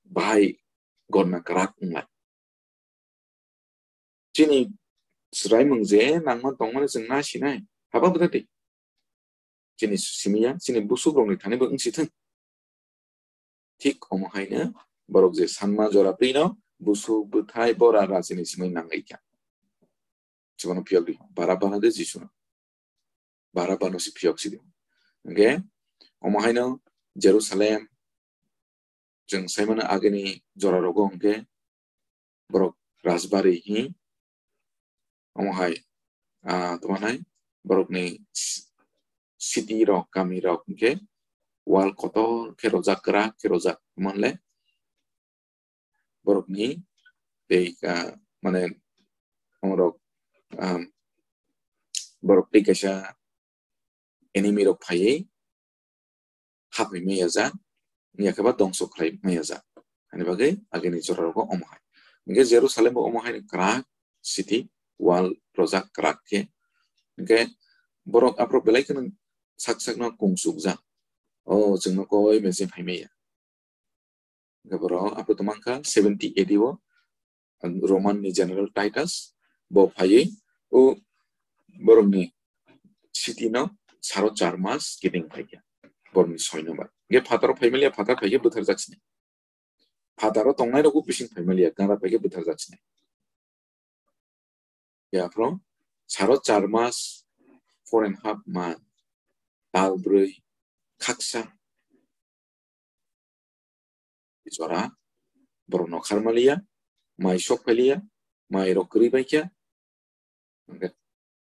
bahai gorna kwrak wnglai. Chini swraimung je nangma tongmani chwng na sinai, haba bwtha tei. Chini simiya, chini busukrokni thani bo wngsi thung. Thik omo haino borok je sanma jora twino busuk bwthai bora rachini simai nangwi kha. Chwngno phiyok di, Barabba no de Jisu no. Barabba no si phiyok si di. Hingke omo haino Jerusalem, chwng saimano agini jora rogo hingke borok rajbari hi omo hai, ah, tongmanai borokni s-, city rok, kami rok hingke wall kotor khe rojak, kwrak khe rojak, tongmanle borokni tei, ah, mane, omorok, ah, borok tei kaisa enemy rok phaiwi haphai maya jak, wngya khe ba dongso khlai maya jak. Ani bagwi agini jora rogo omo hai. Hingke Jerusalem bo omo hai kwrak city, wall rojak kwrak khe. Hingke borok aphro belai kheno sak sakno kung chukjak. O, chwngno koi mese phai maya. Hingke borok aphro tongmangkha seventy A D o, Roman ni General Titus bo phaiwi o borokni city no saro char mas kiting phaikha borokni soino bai. Hingke phataro phaimaliya, phatar phaikhe butharjak sinai. Phataro tongnai rokbo bising phaimaliya, gana phaikhe butharjak sinai. Yaphro saro char mas, four and half month, tal brwi, khaksa jora borok nokharmaliya, mai sok phailiya, mai rok kwrwi baikha, hingke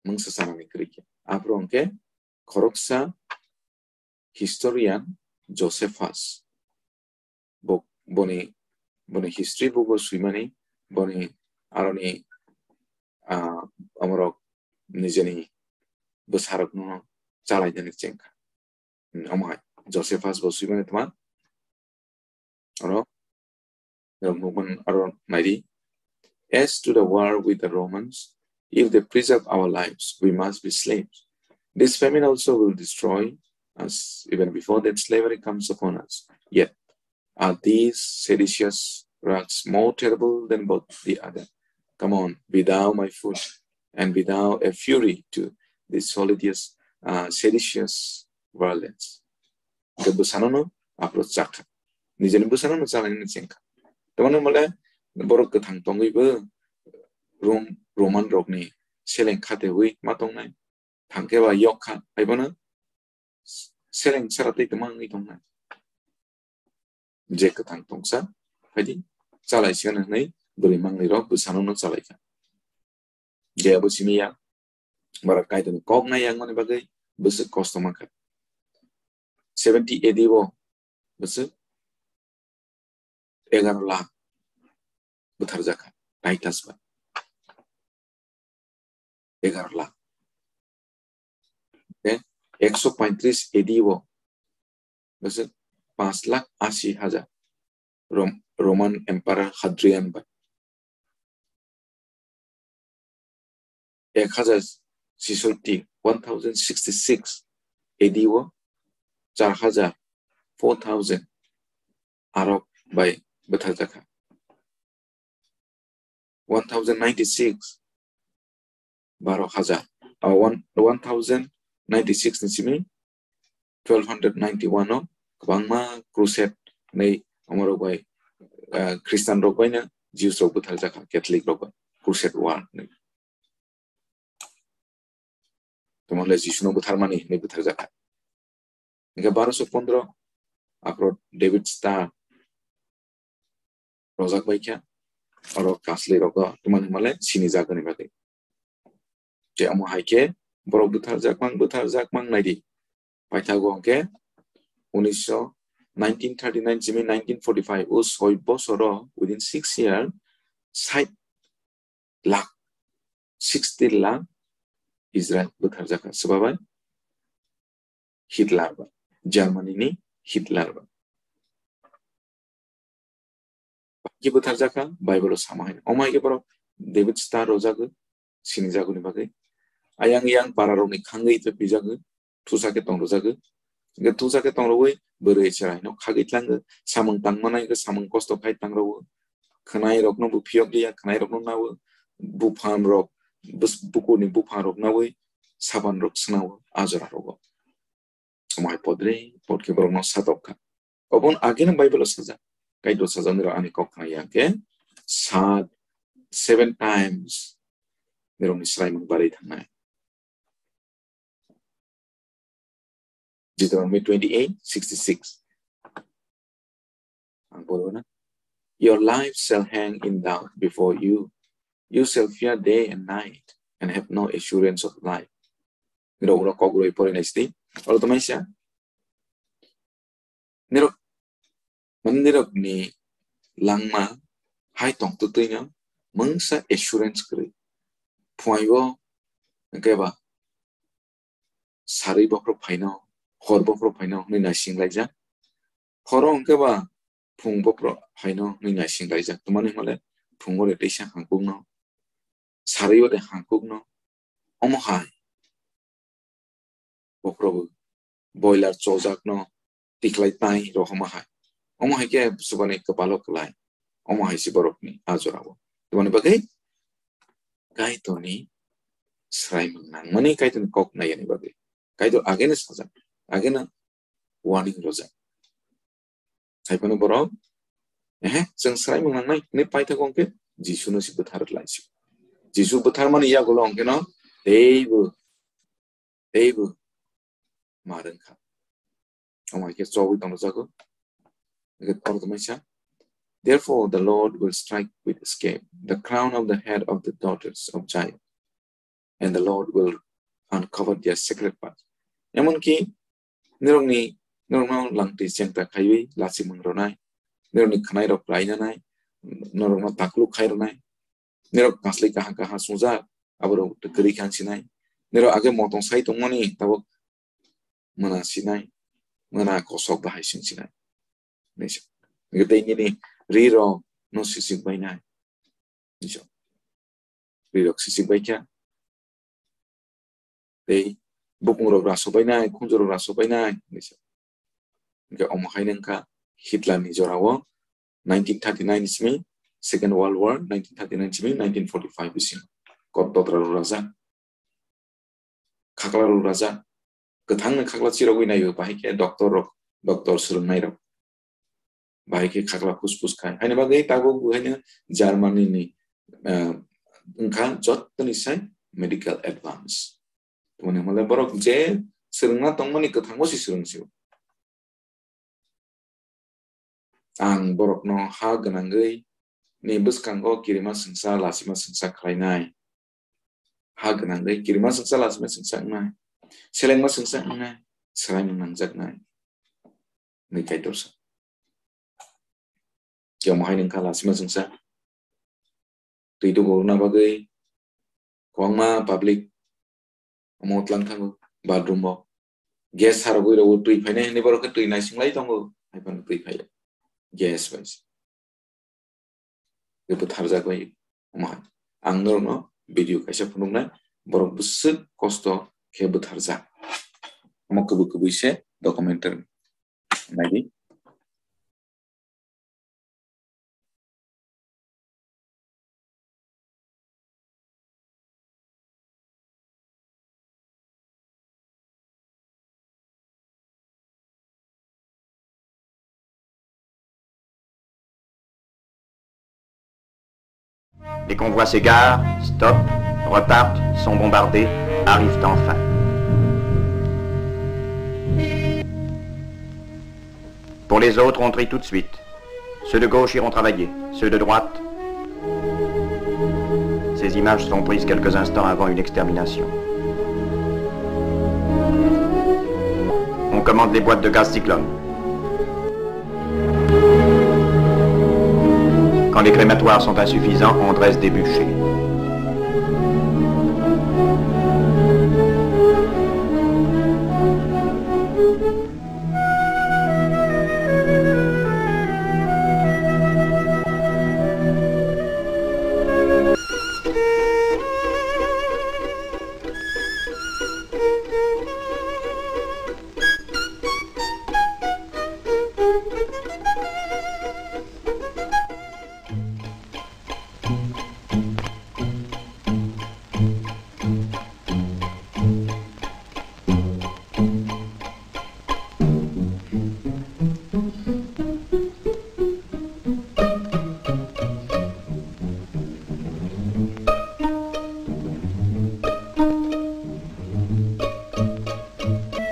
mungsa sanani kwrwi khe. Aphro hingke khoroksa historian Josephus, bo, boni, boni history book o swimani, boni aroni, ah, amorok nijeni bwsarokno chalainani chengkha. Hmm, omo hai Josephus bo swimani tma. Oro, oro nukman aro naidi. As to the war with the Romans, if they preserve our lives, we must be slaves. This famine also will destroy us even before that slavery comes upon us. Yet, are these seditious rags more terrible than both the other? Come on, be thou my food, and be thou a fury to the solidus, uh, seditious violence. Hingke bwsano no aphro chakha. Nijeni bwsano no chalainani chengkha. Tamani mole borok kwthang tongwi bo Rom-, Roman rokni seleng khatewi ma tongnai. Thangkhe ba yok kha, haibono seleng sara tei tongma wngwi tongnai. Je kwthang tongsa, phaidi, chalai siyan hwnwi bwrwi mangnwi rok bwsano no chalaikha. Je abo simi ya, bara Kaitorni kok nai yang mani bagwi bwswk kosto mankha. Seventy A D o bwswk egaroh lakh bwtharjakha Titus bai. Egaroh lakh. Then, ekso paitris A D o bwswk panch lakh asi hajar Rom-, Roman Emperor Hadrian bai. Ek hajar sisoti, one thousand sixty-six A D o char hajar, four thousand arok bai bwtharjakha. One thousand ninety-six, baro hajar. Ah, one, one thousand ninety-six ni simi twelve hundred ninety-one o kwbangma crusade nei amorok bai, ah, Christian rok bai na Jews rok bwthar jakha, Catholic rok bai crusade war nei. Tamo le Jisu no bwthar mani hinwi bwthar jakha. Hingke baroso pondro, aphro David Starr rojak bai kha, oro kasli rogo tuma ni male sini jagani bagwi. Je omo hai khe borok bwthar jak mang, bwthar jak mang nai di. Paithago hingke unisho, nineteen thirty-nine simi nineteen forty-five, o soi bosoro, within six year, sait lakh, sixty lakh Israel bwthar jakha. Swbabai Hitler ba, Germany ni Hitler ba. Ki bwthar jakha, Bible o sama hai. Omo hai khe borok David Starr rojagwi, sini jaguni bagwi. Ayang yang para rokni khangwi tei pijago, thusa khe tong rojagwi. Hingke thusa khe tong rogwi, bwrwi chwrai no khagwi tlango, samung tang manai hingke samung kosto khai tang rogo. Khwnai rokno bo phiyok liya, khwnai rokno nawo, buphang rok, bus-, bukurni buphang rok nawi, saban rok swnawo, a jora rogo. Omo hai podre, pod khe borokno satok kha. Obon ageno Bible o sajak. Kaitor sajak nirok ani kok khna ya khe, sat, seven times nirokni swraimung barwi thangnai. Deuteronomy twenty-eight sixty-six. Ang poro na. Your life shall hang in doubt before you. You shall fear day and night and have no assurance of life. Nirok ulo kok roi pore nai sidi. Olo to maisa. Nirok, mani nirok ni langma hai tong tu tui no mungsa assurance kwrwi. Phuai bo hingke ba sarwi bokhorok phaino, hor bokhorok phaino hwnwi naising laijak. Horo hwnkhe ba phung bokhorok phaino hwnwi naising laijak. Twmani hwnle phungo de teisa hangkukno, sarwi o de hangkukno, omo hai bokhorok boiler chojakno tikhlai tai rohoma hai. Omo hai khe subani kwpalo kwlai. Omo hai se borokni a jorao. Twmani bagwi Kaitorni swraimung nangmani, Kaitorni kok naiyani bagwi. Kaitor ageno sajak, ageno warning rojak. Haiphano borok, ehe, chwng swraimung nangnai hwnwi paithago hwnkhe Jisuno se bwthar laisio. Jisu bwtharmani yagulo hwnkhe no teibo, teibo ma rwngkha. Omo hai khe chobwi tongjago. Hwnkhe oro tongmani sa, "Therefore the Lord will strike with escape the crown of the head of the daughters of Zion, and the Lord will uncover their secret parts." Emonki nirokni, nirokno langtwi chengta khaiwi lachimung rwnai, nirokni khwnairok rainanai, norokno takluk khai rwnai, nirok kasli kaha kaha swngjak, aborok kwrwi kha sinai, nirok age motong sai tongmani tabuk mona sinai, mona kosok bahai sing sinai. Nisa. Hwnkhe tei nini ri rok no sisik bainai. Nisa. Ri rok sisik baikha. Tei bukung rok raso bainai, khunju rok raso bainai. Nisa. Hwnkhe omo hai nengkha Hitler ni jorao nineteen thirty-nine simi, Second World War, nineteen thirty-nine simi nineteen forty-five bisingo. Kot totra rok rajak. Khakla rok rajak. Kwthangni khakla chirogwi naio, bahai khe doctor rok, doctor swrwngnai rok. Bahai khe khakla phuspus khai. Haini bagwi tabuk bo haino Germany ni, eh, wngkha jottoni sai medical advance. Tongmani hwnle borok je swrwngna tongmani kwthango se swrwngsio. Ang borokno ha gwnangwi ni bwskango kirima swngsa, lasima swngsa khlainai. Ha gwnangwi kirima swngsa, lasima swngsa wngnai. Selengma swngsa wngnai. Swraimung nangjaknai. Hwnwi Kaitor sa. Khe omo hai nungkha lasima swngsa. Twi tubu rwna bagwi kwbangma public omo tlang thango bathroom o. Gas harogwi rwo twi phainai hinwi borok khe twi naising lai tongo. Hai phano twi phai gas bai se. Tei bwtharjak bai omo hai. Ang norokno video kaisa phunuknai, borok bwswk kosto khe bwtharjak. Omo kwbwi kwbwi se documentary. Naidi. Les convois s'égarent, stoppent, repartent, sont bombardés, arrivent enfin. Pour les autres, on trie tout de suite. Ceux de gauche iront travailler, ceux de droite. Ces images sont prises quelques instants avant une extermination. On commande les boîtes de gaz Zyklon. Quand les crématoires sont insuffisants, on dresse des bûchers.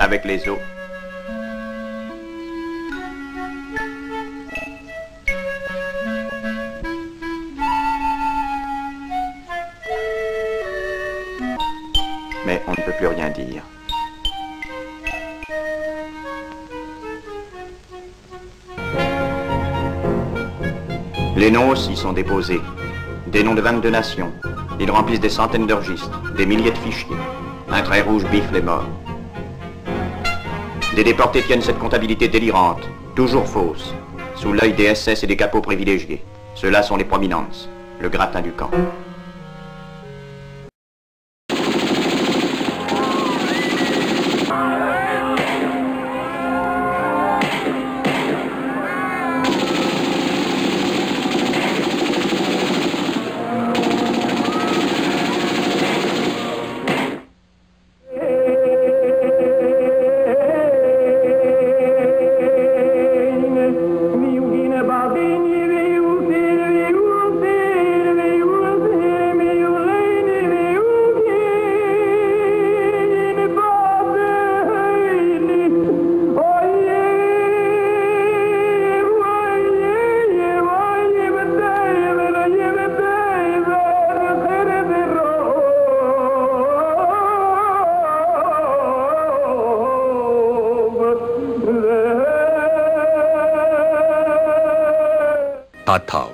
Avec les os. Mais on ne peut plus rien dire. Les noms aussi sont déposés. Des noms de vingt-deux nations. Ils remplissent des centaines de registres, des milliers de fichiers. Un trait rouge biffe les morts. Des déportés tiennent cette comptabilité délirante, toujours fausse, sous l'œil des S S et des capos privilégiés. Ceux-là sont les prominences, le gratin du camp. Tathao.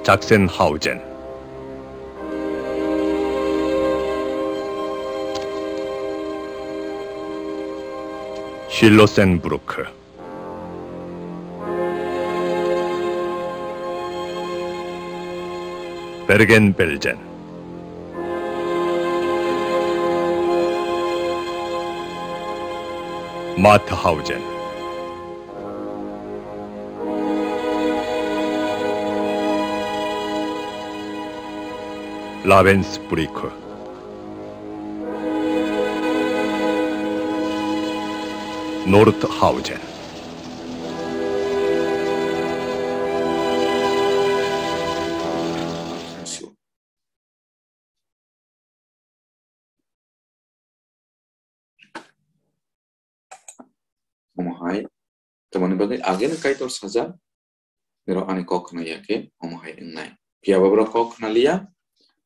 Sachsenhausen. Schlossenbrück. Bergen-Belsen. Mauthausen. Ravensbrück. Nordhausen. Omo hai tamoni bagwi ageno Kaitor sajak, norok ani kok khna ya khe omo hai wngnai. Phiya ba borok kok khna liya,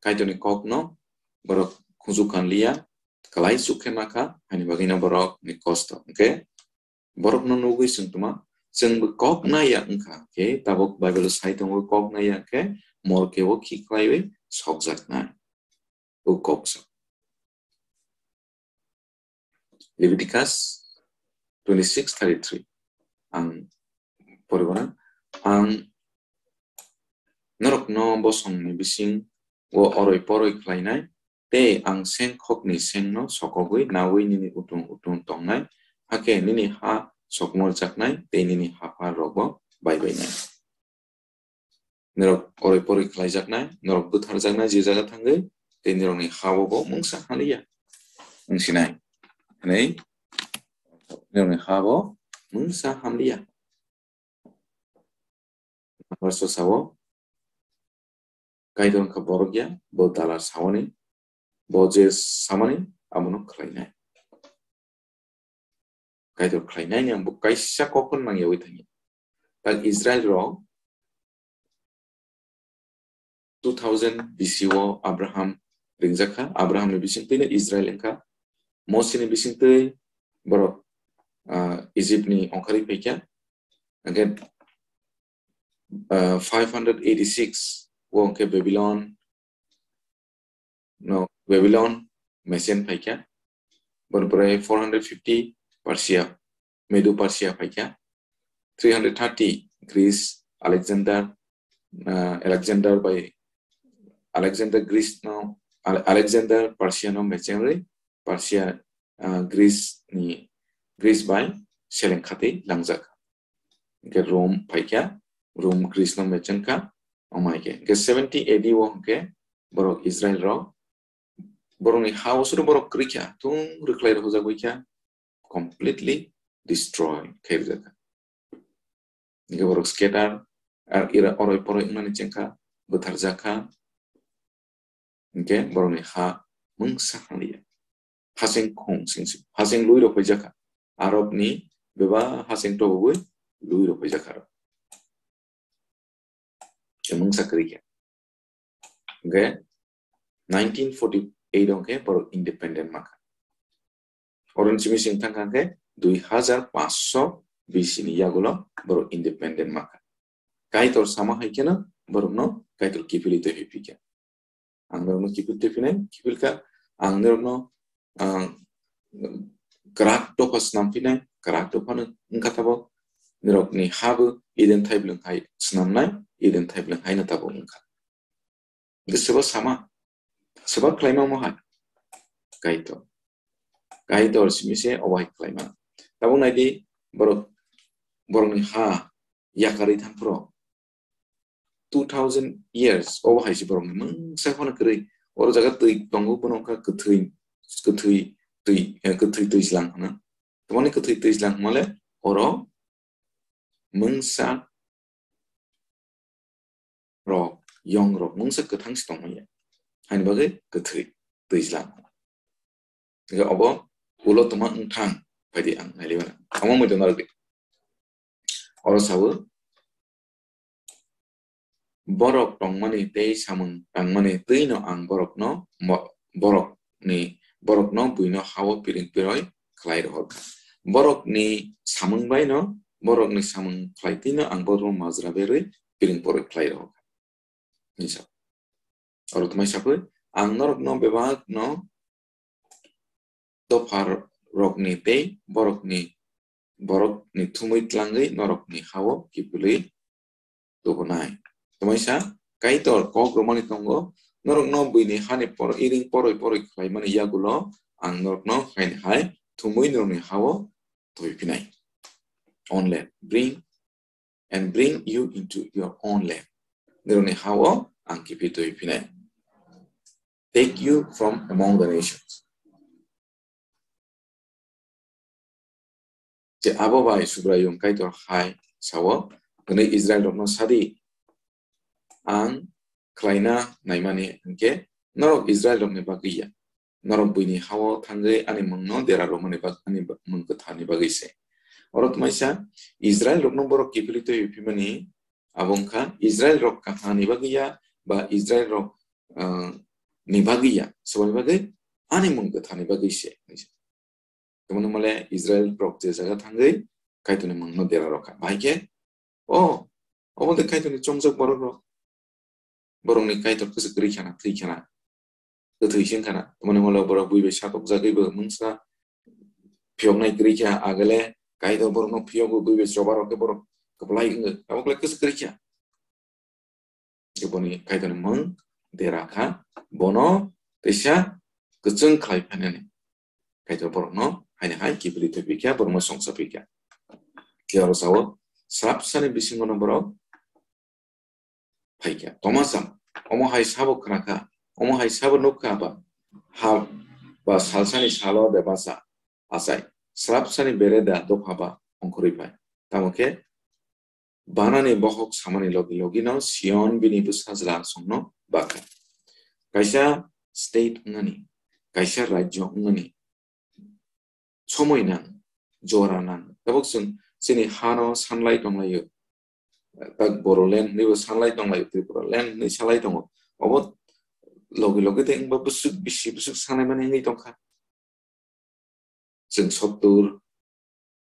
Kaitorni kokno borok khunju kan liya, kwlai chuk khe ma kha, haini bagwino borokni kosto. Hwnkhe borokno nugwi chwng tma, chwngbo kok nai ya wngkha khe, tabuk Bible sai tongo kok nai ya khe, mol khe o khi khlaiwi sokjaknai. O kok sa. Leviticus twenty-six thirty-three. Ang poribana, ang norokno bosongni bising o oroi poroi khlainai, tei ang sengkhokni sengno sokogwi naui nini utung utung tongnai, hakhe nini ha sokmorjaknai tei nini haphar rokbo baibainai. Norok oroi poroi khlaijaknai, norok butharjaknai je jaga thangwi, tei norokni ha-o bo mungsa haliya wngsinai. Hwnwi norokni ha-o Mungsa hamliya. Verse o sao, Kaitor wngkha borok ya, bo dalar sawani, bo je samani, abono khlainai. Kaitor khlainai ni ang bo kaisa kokon nangyawi thangya. Tak Israel rok two thousand B C o Abraham ringjakha, Abraham ni bisingtwi no Israel wngkha, Mose ni bisingtwi borok, ah, Egypt ni ongkhorwi phaikha, hwnkhe, ah, five hundred eighty-six o hwnkhe Babylon no, Babylon Medes phaikha, borok borok four hundred fifty Persia, Medo Persia phaikha, three hundred thirty Greece, Alexander, ah, Alexander by Alexander Greece no, Ale-, Alexander Persia no mechengrwi Persia, ah, Greece ni, Greece bai seleng khatwi langjak. Hwnkhe Rome phaikha, Rome Greece no mechengkha, omo hai khe. Hwnkhe seventy A D o hwnkhe borok Israel rok borokni ha-o suru borok kwrwikha, thung rwkhlai rwhojagwi kha, completely destroy khai rwjakha. Hwnkhe borok scatter, ar ira oroi poroi wngnani chengkha, bwtharjakha. Hwnkhe borokni ha mungsa hamliya. Hasing khung sing sing, hasing lui rok paijakha. Arabni beba hasing tobogwi lui rok paijakha rok. Khe mungsa kwrwi khe. Hwnkhe nineteen forty-eight hwnkhe borok independent mankha. Oroni simi sing thang kha khe dui hazar paanch sho B C ni yagulo borok independent mankha. Kaitor sama hai kheno borokno Kaitor kiphilwi twi phi kha. Ang norokno kiphil twi phinai, kiphil kha. Ang norokno, ah, kwrak dopha snam phinai, kwrak dopha no wngkha tabok. Norokni ha bo Eden thaiblwng hai snamnai, Eden thaiblwng hai no tabok wngkha. Hwnkhe sobo sama, sobo khlaima omo hai? Kaitor. Kaitor simi se obo hai khlaima. Tabuk nai di, borok, borokni ha yakarwi thang phuru two thousand years obo hai se borokni mungsa phano kwrwi. Oro jaga twi tongo, bono wngkha kwthwi, kwthwi twi, eh, kwthwi twijlang hwno. Tamoni kwthwi twijlang hwnmale oro mungsa rok, yong rok mungsa kwthang se tongmaya. Haini bagwi kwthwi twijlang. Hwnkhe obo ulo tongma wngthang phaidi ang nailaiwi mano. Omo muido narwkdi. Oro sawi, borok tongmani tei samung tangmani twino ang borokno mo-, borokni, borokno buino ha-o piring piroi khlai rohor kha. Borokni samung baino, borokni samung khlai twino ang borokno majra berwi piring poroi khlai rohor kha. Hinwi sa. Oro tongmai sapwi, ang norokno bebakno dopha rokni tei borokni, borokni thumwi tlangwi norokni ha-o kiphilwi tubunai. Tongmaisa Kaitor kok romani tongo, norokno buini hani por-, iring poroi poroi khlaimani yagulo ang norokno haini hai thumwi norokni ha-o tubui phinai. Own land, bring and bring you into your own land. Norokni ha-o ang kiphilwi tubui phinai. Take you from among the nations. Je abo bai Subraiyung Kaitor hai sao, hwnwi Israel rokno sadi, ang khlaina naimani hwnkhe norok Israel rokni bagwi ya, norok buini ha-o thangwi ani mungno dera romani bag-, ani ba-, mung kwtharni bagwi se. Oro tmaisa Israel rokno borok kiphilwi twi phimani abo wngkha Israel rok kahamni bagwi ya ba Israel rok, ah, ni bagwi ya, soboni bagwi ani mung kwtharni bagwi se. Tongmani mole Israel rok je jaga thangwi Kaitorni mungno dera rokha. Bahai khe, o, obo de Kaitorni chongjak borok rok. Borokni Kaitor kwchwk kwrwi khana, thwi khana, kwthwi sing khana. Tongmani mole borok bui bai satokjagwi bo mungsa phiyoknai kwrwi kha, agale Kaitor borokno phiyogo, bui bai choba rok khe borok kwplai wngwi. Abo khlai kwchwk kwrwi kha. Boni Kaitorni mung dera kha, bono teisa kwchwng khlai phainani. Kaitor borokno haini hai kiphilwi twi phikha, borokno songsa phikha. Khe oro sao, srapsani bisingono borok phaikha. Toma sam, omo hai sabo khna kha, omo hai sabo nuk kha ba, ha ba salsani salo de basa, achai, srapsani bere da dopha ba, ongkhorwi phai. Tamo khe banani bokhok samani logi logi no Sion bini bwsajla songno bakha. Kaisa state wngnani, kaisa rajyo wngnani, somoi nang, jora nang. Tabuk chwng chini hano sanlai tonglaio. Tak Bodoland hinwi bo sanlai tonglaio, Tripura land hinwi salai tongo. Obo logi logi de wngba bwswk bisi bwswk sanai mani hinwi tongkha. Chwng sottur,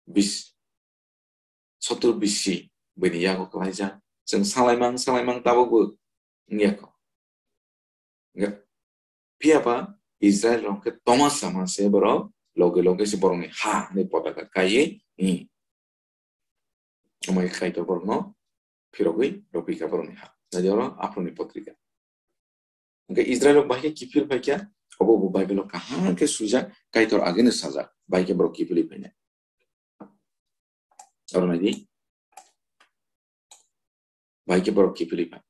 bis, sottur bisi bini yago kwlaijak. Chwng salaimang, salaimang tabukbo wngya kho. Wngya. Phiya ba Israel rok khe toma sama se borok loge loge se borokni ha hinwi potaka kaiwi, hmm. Amai Kaitor borokno phirogwi rwphi kha borokni ha. Nadi oro Aphrodni potrika. Hwnkhe Israel rok bahai khe kiphil phai kha, obo bo Bible o kaham khe swijak, Kaitor ageno sajak, bahai khe borok kiphilwi phainai. Oro nai di. Bahai khe borok kiphilwi phai.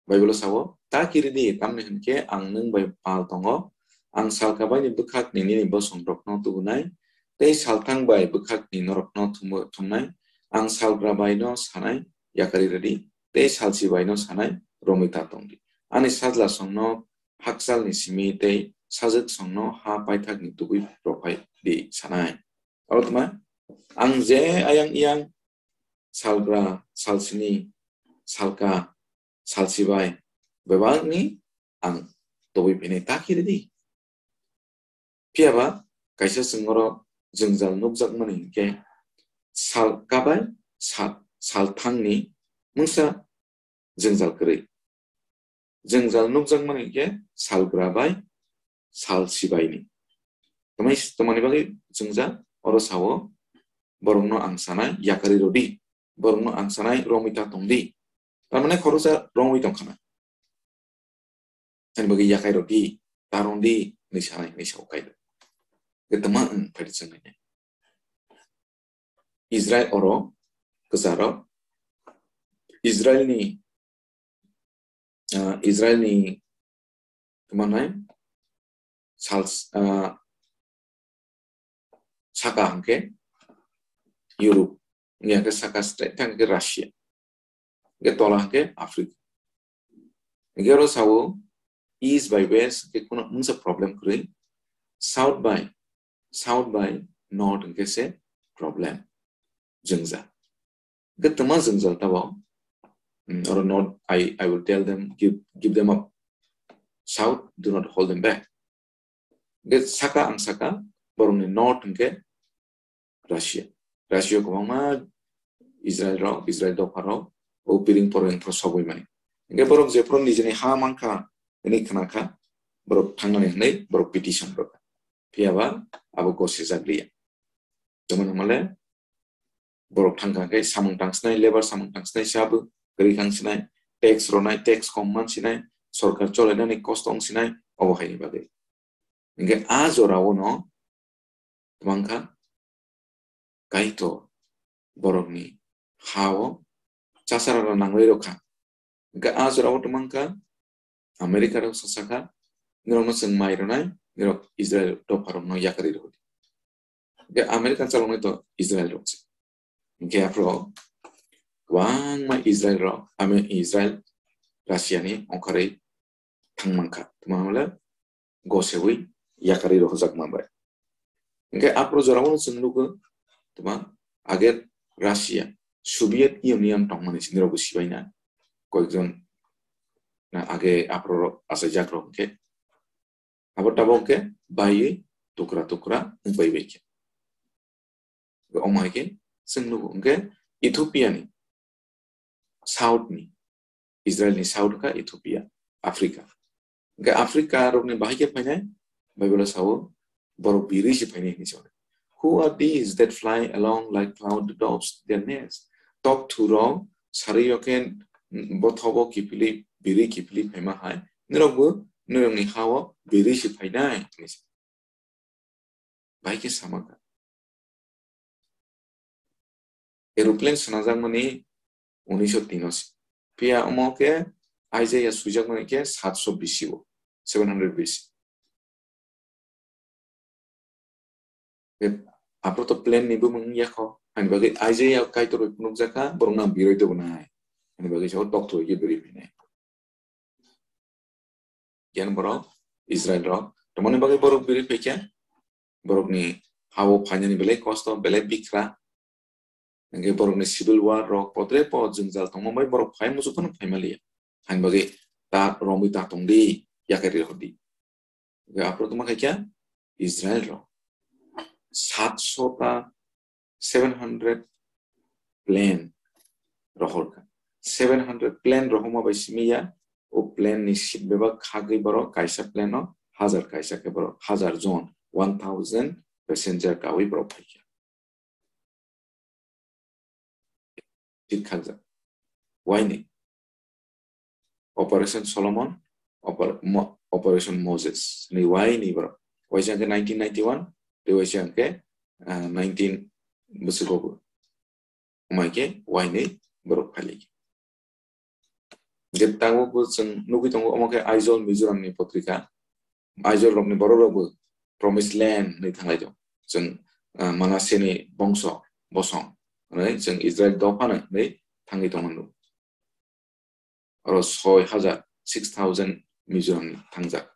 Bible o sao, "Ta kiri di, tamni hwn khe ang nwng bai pal tongo, ang salka bai ni bwkhak ni nini bosong rokno tubunai, tei salthang bai bwkhak ni norokno thumo-, thumnai, ang salgra bai no sanai, yakari rwdi, tei salsi bai no sanai, romwi ta tong di. Ani sajla songno hakchal ni simi tei sajwk songno ha paithak ni tubui rophai di sanai." Oro tma, ang je ayang iyang salgra, salsini, salka, salsibai, bebakni ang tobwi phini ta kiri di. Phiya ba kaisa chwng oro jwngjal nukjakmani hinkhe salka bai sal, salthangni mungsa jwngjal kwrwi. Jwngjal nukjakmani hinkhe salgra bai salsibaini. Tamai, tamani bagwi jwngjal oro sao, "Borokno ang sanai, yakari rwdi. Borokno ang sanai, romwi ta tong di." Tamani khoroksa romwi tongkhana. Ani bagwi yakai rwdi, ta rwdi, hinwi sanai, hinwi sao Kaitor. Hwnkhe tama wng phaidi chwng nai. Israel oro kwcharo Israelni, ah, Israelni tma nai sal, ah, saka hwnkhe Europe, wngya khe saka straight thang khe Russia, hwnkhe tola hwnkhe Africa. Hwnkhe oro sao East bai West hwnkhe kuno mungsa problem kwrwi, South bai, South bai North hwnkhe se problem, jwngjal. Hwnkhe tma jwngjal tabo, mm, oro not, I, I will tell them, give, give them up. South, do not hold them back. Hwnkhe saka ang saka, borokni north hwnkhe Russia. Russia kwbangma Israel rok, Israel dopha rok, o piring poreng phro sogwi mani. Hwnkhe borok jephru nijini ha mankha, hwnwi khna kha, borok thangnani hwnwi borok petition rwkha. Phiya ba abo gosijak liya. Tamo hwnmale borok thangkha khe samung tang sinai, labour samung tang sinai, sabo kwrwi khang sinai, tax ronai, tax kom man sinai, sorkar cholainani kosto wng sinai, obo haini bagwi. Hwnkhe a jorao no tmangkha Kaitor borokni ha-o chasarara nangwi rwkha. Hwnkhe a jorao tmangkha America rok sasakha, "Norokno chwng mai rwnai, norok Israel dopharokno yakarwi rwdi." Hwnkhe America chaloknai to Israel rok se. Hwnkhe aphuru kwbangma Israel rok, Ame-, Israel, Russia ni ongkhorwi thang mankha. Tma hwnle gosewi yakarwi rohorjak manbai. Hwnkhe aphuru jorao no chwng nugo, tma, age Russia, Soviet Union tongmani sini rokbo sibaina koyekjon na age aphuru rok achaijak rok hwnkhe. Abo tabok hwnkhe baiwi tukra tukra wngbai bai khe. Omo hai khe chwng nugo hwnkhe Ethiopia ni south ni, Israel ni south kha Ethiopia, Africa. Hwnkhe Africa rokni bahai khe phainai, Bible o sao, borok biri se phainai hinwi sao. "Who are these that fly along like cloud doves their nest?" Tok thu rok sari yo khe, mm, bothobo kiphilwi, biri kiphilwi phaima hai, norokbo norokni ha-o biri se phainai hinwi sao. Bahai khe sama kha. Aeroplane swnajakmani unisho tin o se. Phiya omo khe Isaiah swijakmani khe satso bisi o, seven hundred bisi. Aphuru to plane ni bumung wngya kho, Ani bagwi Isaiah Kaitor bai phunukjakha, borok nang biroi tubunai. Ani bagwi sao tokthoi khe biroi phainai. Yen borok Israel rok. Tamoni bagwi borok biroi phaikha, borokni hao phainani belai kosto, belai bikra. Hingke borokni civil war rok potre po jwngjal tongma bai borok phai muchuk phano phaima liya. Hain bagwi ta romwi ta tongdi, yakari rodi. Hingke aphuru tongma khaikya Israel rok. Satso ta seven hundred plane rohorkha. Seven hundred plane rohorma bai simi ya, o plane ni seat bebak khagwi borok kaisa plane no hazar kaisa khe borok hazar jon, one thousand passenger kawi borok phaikha. Seat khakjak. Waini? Operation Solomon, Oper-, Mo-, Operation Moses. Ni waini borok. Waisa hwnkhe nineteen ninety-one, tei waisa hwnkhe, ah, nineteen bwswk o bo. Wngma khe waini borok phailai khe. Je tabuk bo chwng nugwi tongo, omo khe Aizawl Mizoram ni potrika. Aizawl rokni borok rok bo Promised Land hinwi thanglai tongo. Chwng, ah, Manasseh ni bongso bosong hinwi chwng Israel dopha no hinwi thangwi tongo. Oro soi hajar, six thousand Mizoram ni thangjak.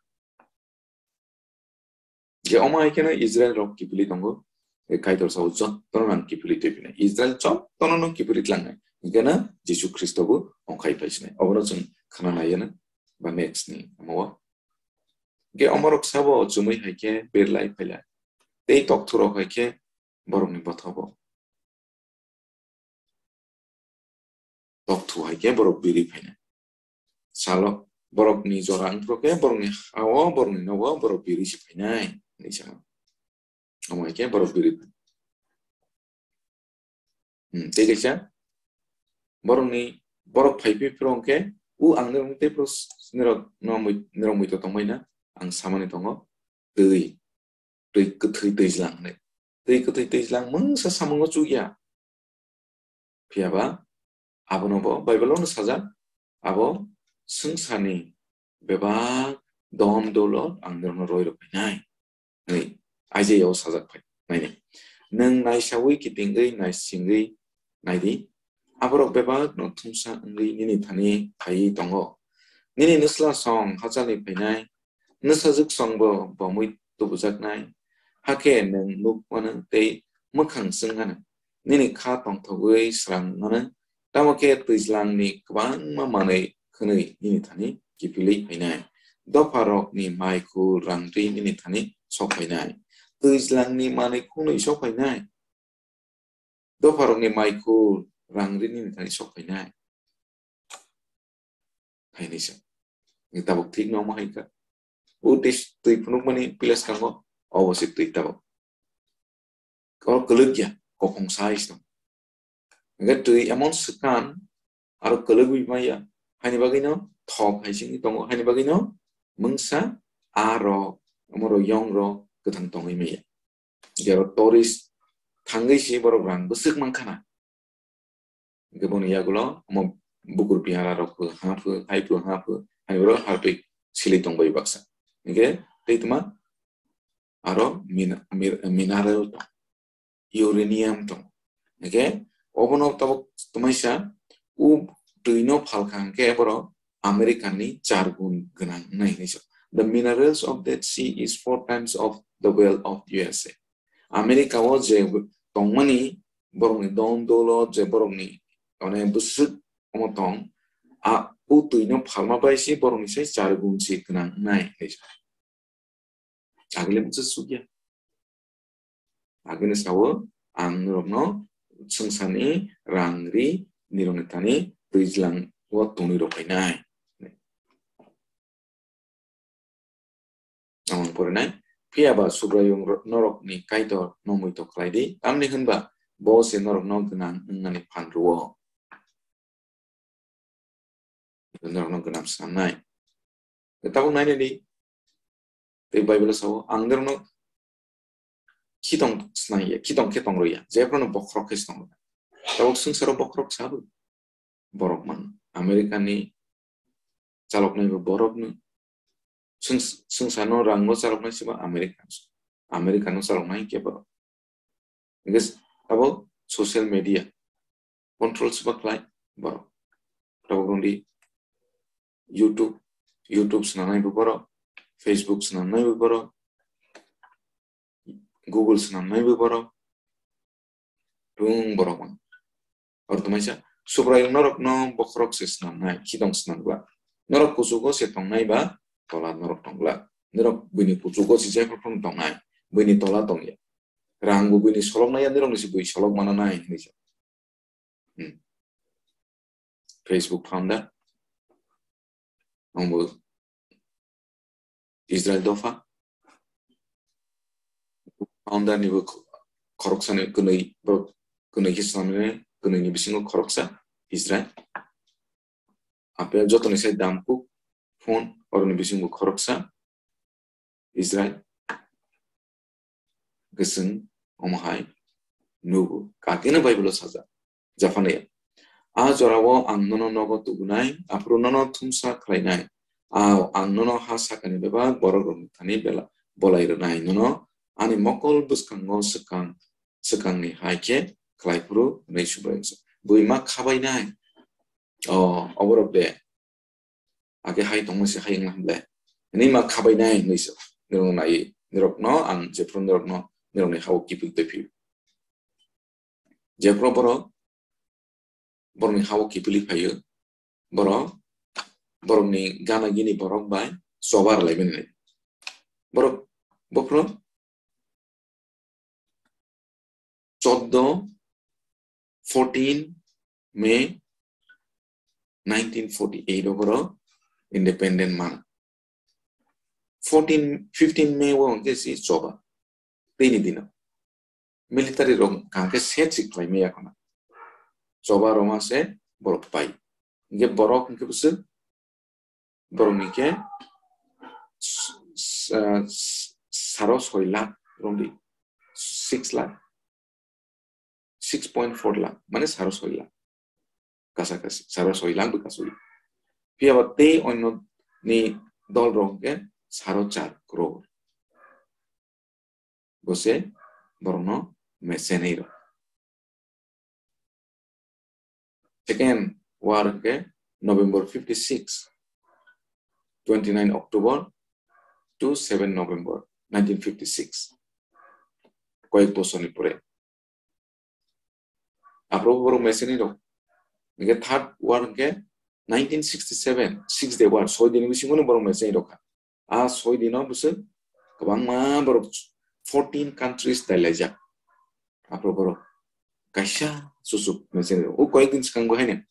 Je omo hai kheno Israel rok kiphilwi tongo, e Kaitor sao jottono nang kiphilwi twi phinai. Israel jottono nang kiphilwi tlangnai. Hingkhe no Jisu Khristo bo ongkhai phai sinai. Obono chwng khna nai yano ba next ni omo o. Hingkhe omorok sabo chumui hai khe berlai phailai. Tei tokthurok hai khe borokni bothobo. Tokthuk hai khe borok biri phainai. Salo borokni jora wngphuru khe borokni ha-o, borokni nogo borok biri si phainai, hinwi sa. Omo hai khe borok biri phainai. Hmm, tei kaisa borokni, borok phai phai phuru hwnkhe, "U ang nirok tei phuru s-, nirok no mui-, nirok muitu tongbai na, ang samani tongo, twi, twi kwthwi twijlang," hinwi. Twi kwthwi twijlang mungsa samungo chukya. Phiya ba abono bo Bible-o no sajak, abo swngcharni bebak dom dolo ang norokno roi rw phainai, hwnwi Isaiah-o sajak phai. Naini, nwng naisaui kitingwi naisingwi naidi, aborok bebakno thumsa wngwi nini thani phaiwi tongo. Nini nwsla song hachalni phainai, nwsajwk songbo bomwi tubujaknai, hakhe nwng nuk mano tei mwkhang chwng gano. Nini kha tongthogwi srang mano, tamo khe twijlangni kwbangma manwi khwnwi nini thani kiphilwi phainai. Dopharokni mai khul rang ri nini thani sok phainai. Twijlangni manwi khunwi sok phainai. Dopharokni mai khul rang ri nini thani sok phainai. Haini sa. Ni tabuk thik no ma hai kha. O twi, twi phunukmani pilas kango, obo se twi tabuk. Oro kwlwk ya, kophong sai se tong. Hingkhe twi emon swkang, aro kwlwgwi maya. Haini bagwino thok hai singwi tongo, haini bagwino mungsa aro, omoro yong ro kwthang tongwi maya. Jero tourist thangwi si borok rang bwswk mankha na. Hingke boni yagulo omo bukur bihara rok pho ha pho, hai pho ha pho, hai borok harpik sili tongbai baksa. Hingke tei tma aro mina-, mir-, mineral tong, uranium tong. Hingke obono tabuk tmaisa u twi no phalkha hingke borok America ni char gun gwnang wngnai hinwi sa. The minerals of that sea is four times of the wealth of U S A. America o je tongmani borokni don dolo je borokni mane bwswk omo tong, a u twi no phalma bai se borokni sai char gun se gwnang wngnai hinwi sa. Agile mungsa sukya. Agini sao ang norokno swngcharni rang ri nirokni thani twijlang o tonwi rw phainai. Ang porinai, phiya ba Subraiyung ro-, norokni Kaitor no muitu khlai di, tamni hwnba bo se norokno gwnang wngnani phan rwo. Norokno gwnang swnamnai. Tabuk nainai di. Tei Bible sao, ang norokno khitong swnai ya, khitong khe tong rw ya, jephruno bokhorok khe se tong rw ya. Tabuk swngcharo bokhorok sabo. Borok man. America ni chaloknai bo borok no. Swng-, swngcharno rang no chaloknai se ba America. America no chaloknai khe borok. Hingke abo social media control se ba khlai borok. Tabuk rwngdi YouTube, YouTube swnamnai bo borok, Facebook swnamnai bo borok, Google swnamnai bo borok, tung borok man. Oro tongmai sa, Subraiyung norokno bokhorok se swnamnai, khidong swnamglak. Norok kuchugo se tongnai ba tola norok tonglak. Norok buini kuchugo se jephru phru tongnai, buini tola tongya. Rang bo buini solok naiya, norokni se bui solok mana nai hinwi sa. Hmm. Facebook founder. Ang bo Israel dopha. Founder ni bo khoroksa ni kwnwi, borok kwnwi khe swnamnai, kwnwi ni bisingo khoroksa Israel. Apple jotoni sai dam kuk phone, oroni bisingo khoroksa Israel. Hwnkhe chwng omo hai nugo. Kakeno Bible-o sajak. Japhane, "A jorao ang nono nogo tubunai, aphuru nono thumsa khlainai. Ao ang nono ha sakani bebak borokrokni thani bela bolai rwnai, nono ani mokol bwskango swkang, swkangni hai khe khlai phuru," hwnwi Subraiyung sa. Bui ma khabainai. O, oborok de. Age hai tongma se hai wngna hamle. Hwnwi ma khabainai hwnwi se. Nirok nai, nirokno ang jephru nirokno, nirokni hao kiphil twi phio. Jephru borok, borokni hao kiphilwi phaio. Borok, borokni gana gini borok bai choba rwlaimani. Borok, bophru, choddo, fourteen May nineteen forty-eight o borok independent man. Fourteen, fifteen May o hwnkhe si choba. Tini dino. Military rok hwnkhe set si khlai maya khna. Choba roma se borok pai. Hwnkhe borok hwnkhe bwswk borokni khe s-, s-, ah, s-, saro soi lakh romdi, six lakh, six point four lakh, mane saro soi lakh. Kasa kasi, saro soi lakh bo kasui. Phiya ba tei onno ni dol rok khe saro char crore. Bo se borokno mercenary rok. Second war hwnkhe November fifty-six, twenty-nine October to seven November nineteen fifty-six. Koyek bosorni pore. Aphuru borok mercenary rok. Hwnkhe third war hwnkhe nineteen sixty-seven, Six Day War, soi dini bisingo borok mercenary rok kha. A soi dino bwswk kwbangma borok fourteen countries dailaijak. Aphuru borok kaisa susuk mercenary rok. O koyek din swkang bo haino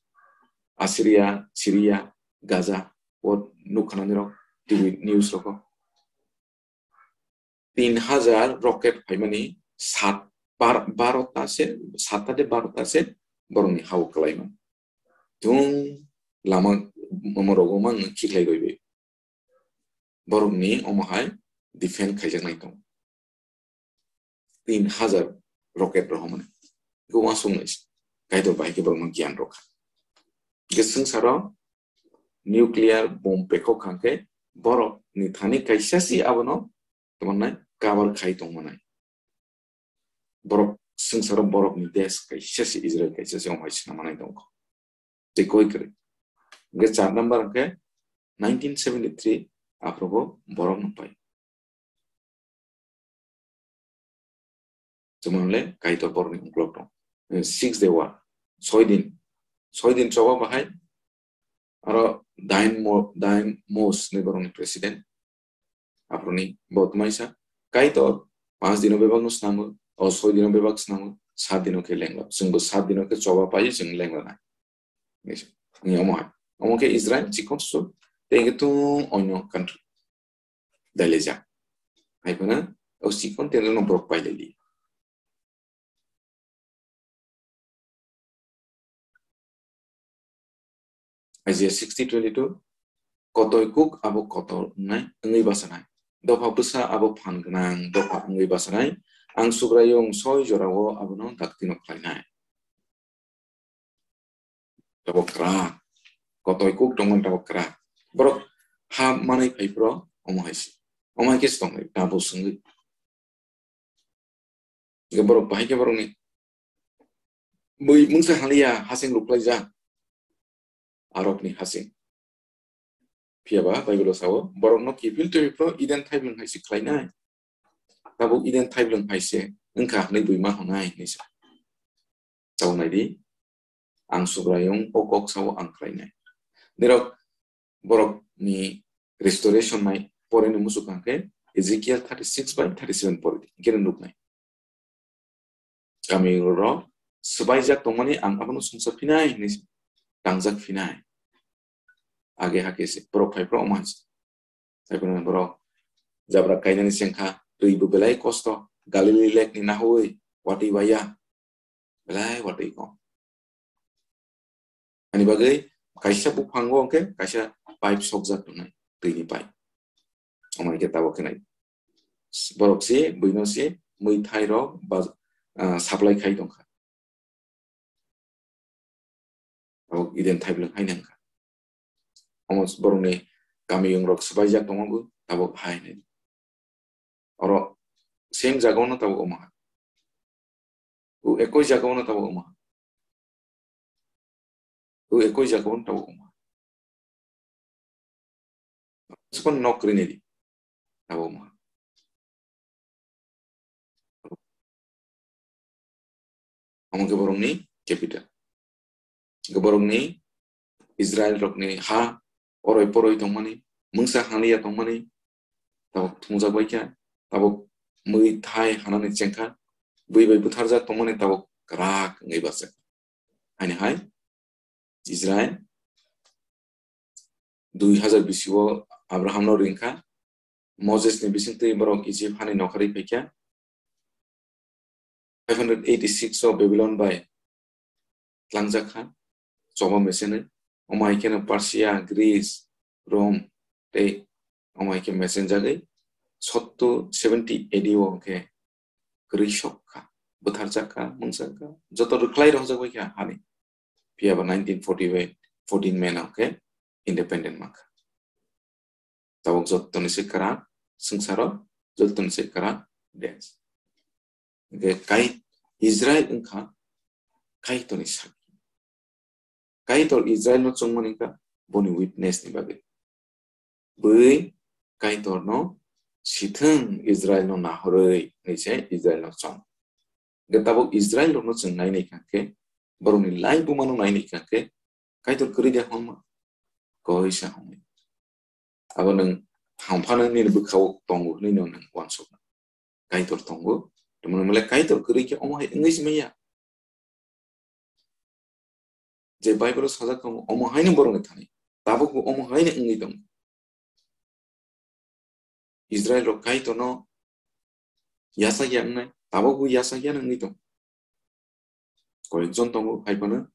Assyria, Syria, Gaza, o nukha nani rok T V news rok. Tin hajar rocket phaimani sat, bar-, barota se, satta de barota se borokni hao kwlaima. Thung lama, omo rogo mang khiklai roi bai. Borokni omo hai defend khaijaknai tongo. Tin hajar rocket rohormani. Go uansuknai se. Kaitor bai khe borokno giyan rokha. Hwnkhe swngcharo nuclear bomb pekhok kha hwnkhe borokni thani kaisa si abono tongmannai cover khai tongmanai. Borok swngcharo borokni desh kaisa si Israel kaisa si omo hai sinamanai tongkho. Tei koi kwrwi. Hwnkhe char number hwnkhe nineteen seventy-three aphuru bo borok no pai. Chwmano le Kaitor borokni uklok tong. Eh, Six Day War. Soi din. Soi din choba bahai. Aro Dain Mo-, Dain Mos ni borokni president. Aphuruni bo tmaisa. Kaitor panch dino bebak no snamo. O soi dino bebak snamo. Sat dino khe lenglo. Chwngbo sat dino khe choba pai chwng lenglo nai. Ni omo hai. Omo khe Israel chikon su. Tei khe tung onyo country. Dailaijak. Hai phano o sikon tei no borok pailai di. Isaiah sixty twenty-two, "Kotoi kuk abo kotor wngnai, wngwi bachanai. Dopha bwsa abo phan gwnang dopha wngwi bachanai. Ang Subraiyung soi jorao abono daktino khlainai." Tabok kwrak. Kotoi kuk tongmani tabok kwrak. Borok ha manwi phai phro omo hai se. Omo hai khe se tongnai, tabuk swngwi. Hwnkhe borok bahai khe borokni bui mungsa haliya hasing luklaijak. Arokni hasing. Phiya ba Bible o sao, borokno kiphil twi phro Eden thaibwlwng hai se khlainai. Tabuk Eden thaibwlwng hai se wngkha hwnwi bui ma hwnai hwnwi sa. Tamo naidi, ang Subraiyung o kok sao ang khlainai. Nirok borokni restoration nai poreni musuk hwnkhe Ezekiel thirty six by thirty seven pori di, hwnkhe nuknai. Kami rok swbaijak tongmani ang abono sumsa phinai hwnwi tangjak phinai. Age hake se borok phai phro omo hai se. Taiphano borok jabra kainani chengkha, twi bo belai kosto, Galili lake ni nahoi watwi waya, belai watwi kok. Ani bagwi kaisa buphango hwnkhe kaisa pipe sokjak tongnai, twini pipe. Omo hai khe tabuk khe nai. Borok se, buino se, mui thai rok ba, ah, supply khai tongkha. Tabuk Eden thaibwlwng hai nangkha. Omo borokni kamiyung rok swbaijak tongo bo, tabuk hai nai. Oro same jaga ono tabuk omo ha. U ekoi jaga ono tabuk omo ha. U ekoi jaga ono tabuk omo ha. Sukon nok rini di. Tabuk omo ha. Omo khe borokni capital. Hwnkhe borokni Israel rokni ha oroi poroi tongmani, mungsa haliya tongmani, tabuk thungjak bai kha, tabuk mui thai hanani chengkha, bui bai butharjak tongmani tabuk kwrak wngwi bachak. Haini hai Israel dui hazar bisi o Abraham no ringkha, Moses ni bisingtwi borok Egypt hani nokharwi phaikha, five hundred eighty six o Babylon bai tlangjak kha, choba mesenwi. Omo hai kheno Persia, Greece, Rome tei omo hai khe mesenjagwi sotto seventy A D o hwnkhe kwrwi sok kha, bwtharjak kha, mungsa kha, joto rwkhlai rohorjak bai kha hani. Phiya ba nineteen forty-eight, fourteen May no hwnkhe independent mankha. Tabuk jottoni se kwrak swngcharo, jottoni se kwrak desh. Hwnkhe kai Israel wngkha Kaitorni sakhi. Kaitor Israel no chongmani wngkha boni witness ni bagwi. Bui Kaitor no sithwng Israel no nahorwi hwnwi se Israel no chong. Hwnkhe tabuk Israel rok no chwng nainai kha khe, borokni lai buma no nainai kha khe, Kaitor kwrwi de hwnma? Koisa hwnwi. Abo nwng hamphano nini bwkhao tongo hwnwi no nwng uansukna. Kaitor tongo. Tamo nwng le Kaitor kwrwi khe omo hai wngwi se manya. Je Bible o sajak tongo, omo haino borokni thani. Tabukbo omo haino wngwi tongo. Israel rok Kaitorno yachak ya wngnai, tabukbo yachak ya wngwi tongo. Koyekjon tongo, hai phano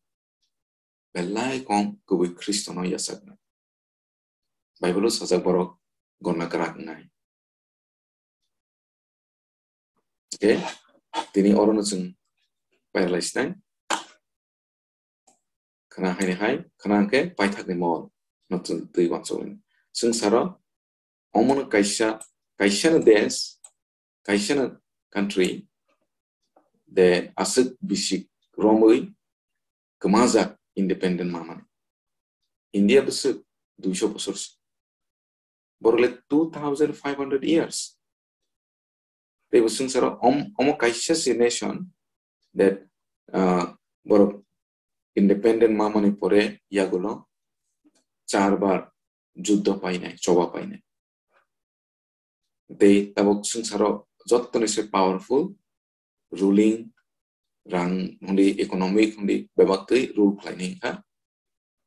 belai kom kubui Khristono yachaknai. Bible o sajak borok gonna kwrak wngnai. Hwnkhe tini orono chwng pairalai sinai. Khna haini hai, khna hwnkhe paithakni mol no chwng twi uansuknai. Swngcharo omono kaisa, kaisano desh, kaisano country de aswk bisik romwi kwmajak independent mamani. India bwswk duiso bosor si. Borok le two thousand five hundred years. Tei bo swngcharo om-, omo kaisa se nation that, ah, borok independent mamani pore yagulo char bar juddo painai, choba painai. Tei tabuk swngcharo jottoni se powerful ruling, rang hundi, economic hundi bebak twi rule khlainai wngkha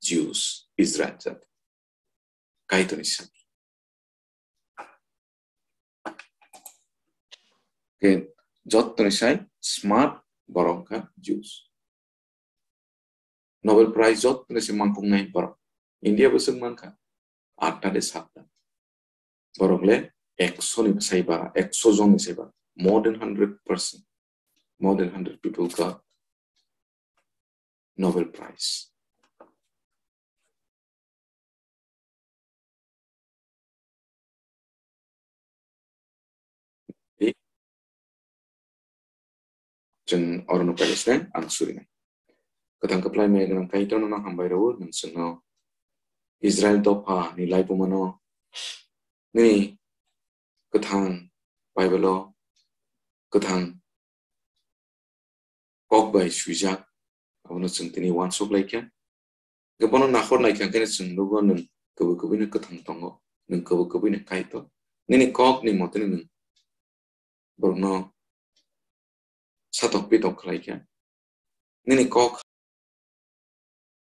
Jews, Israel jat. Kaitorni sakhi. Khe jottoni sai smart borok wngkha Jews. Nobel Prize jottoni se mangkuknai borok. India bwswk mankha atta de satta. Borok le ekso ni bwsai bara, ekso jon ni sai bara. More than hundred percent. More than hundred people got Nobel Prize. Chwng orono paisne ang surinai. Kwthang kwplai maya gwnang Kaitor nono hambai rwo, nwng chwngno Israel dopha ni laibuma no nini kwthang Bible o kwthang kok bai swijak, abono chwng tini uansuk lai kha. Hwnkhe bono nahor nai kha, hwnkhe chwng nugo nwng kwbwi kwbwino kwthang tongo, nwng kwbwi kwbwino Kaitor. Nini kok ni mote nwng borokno satok pitok khlai kha. Nini kok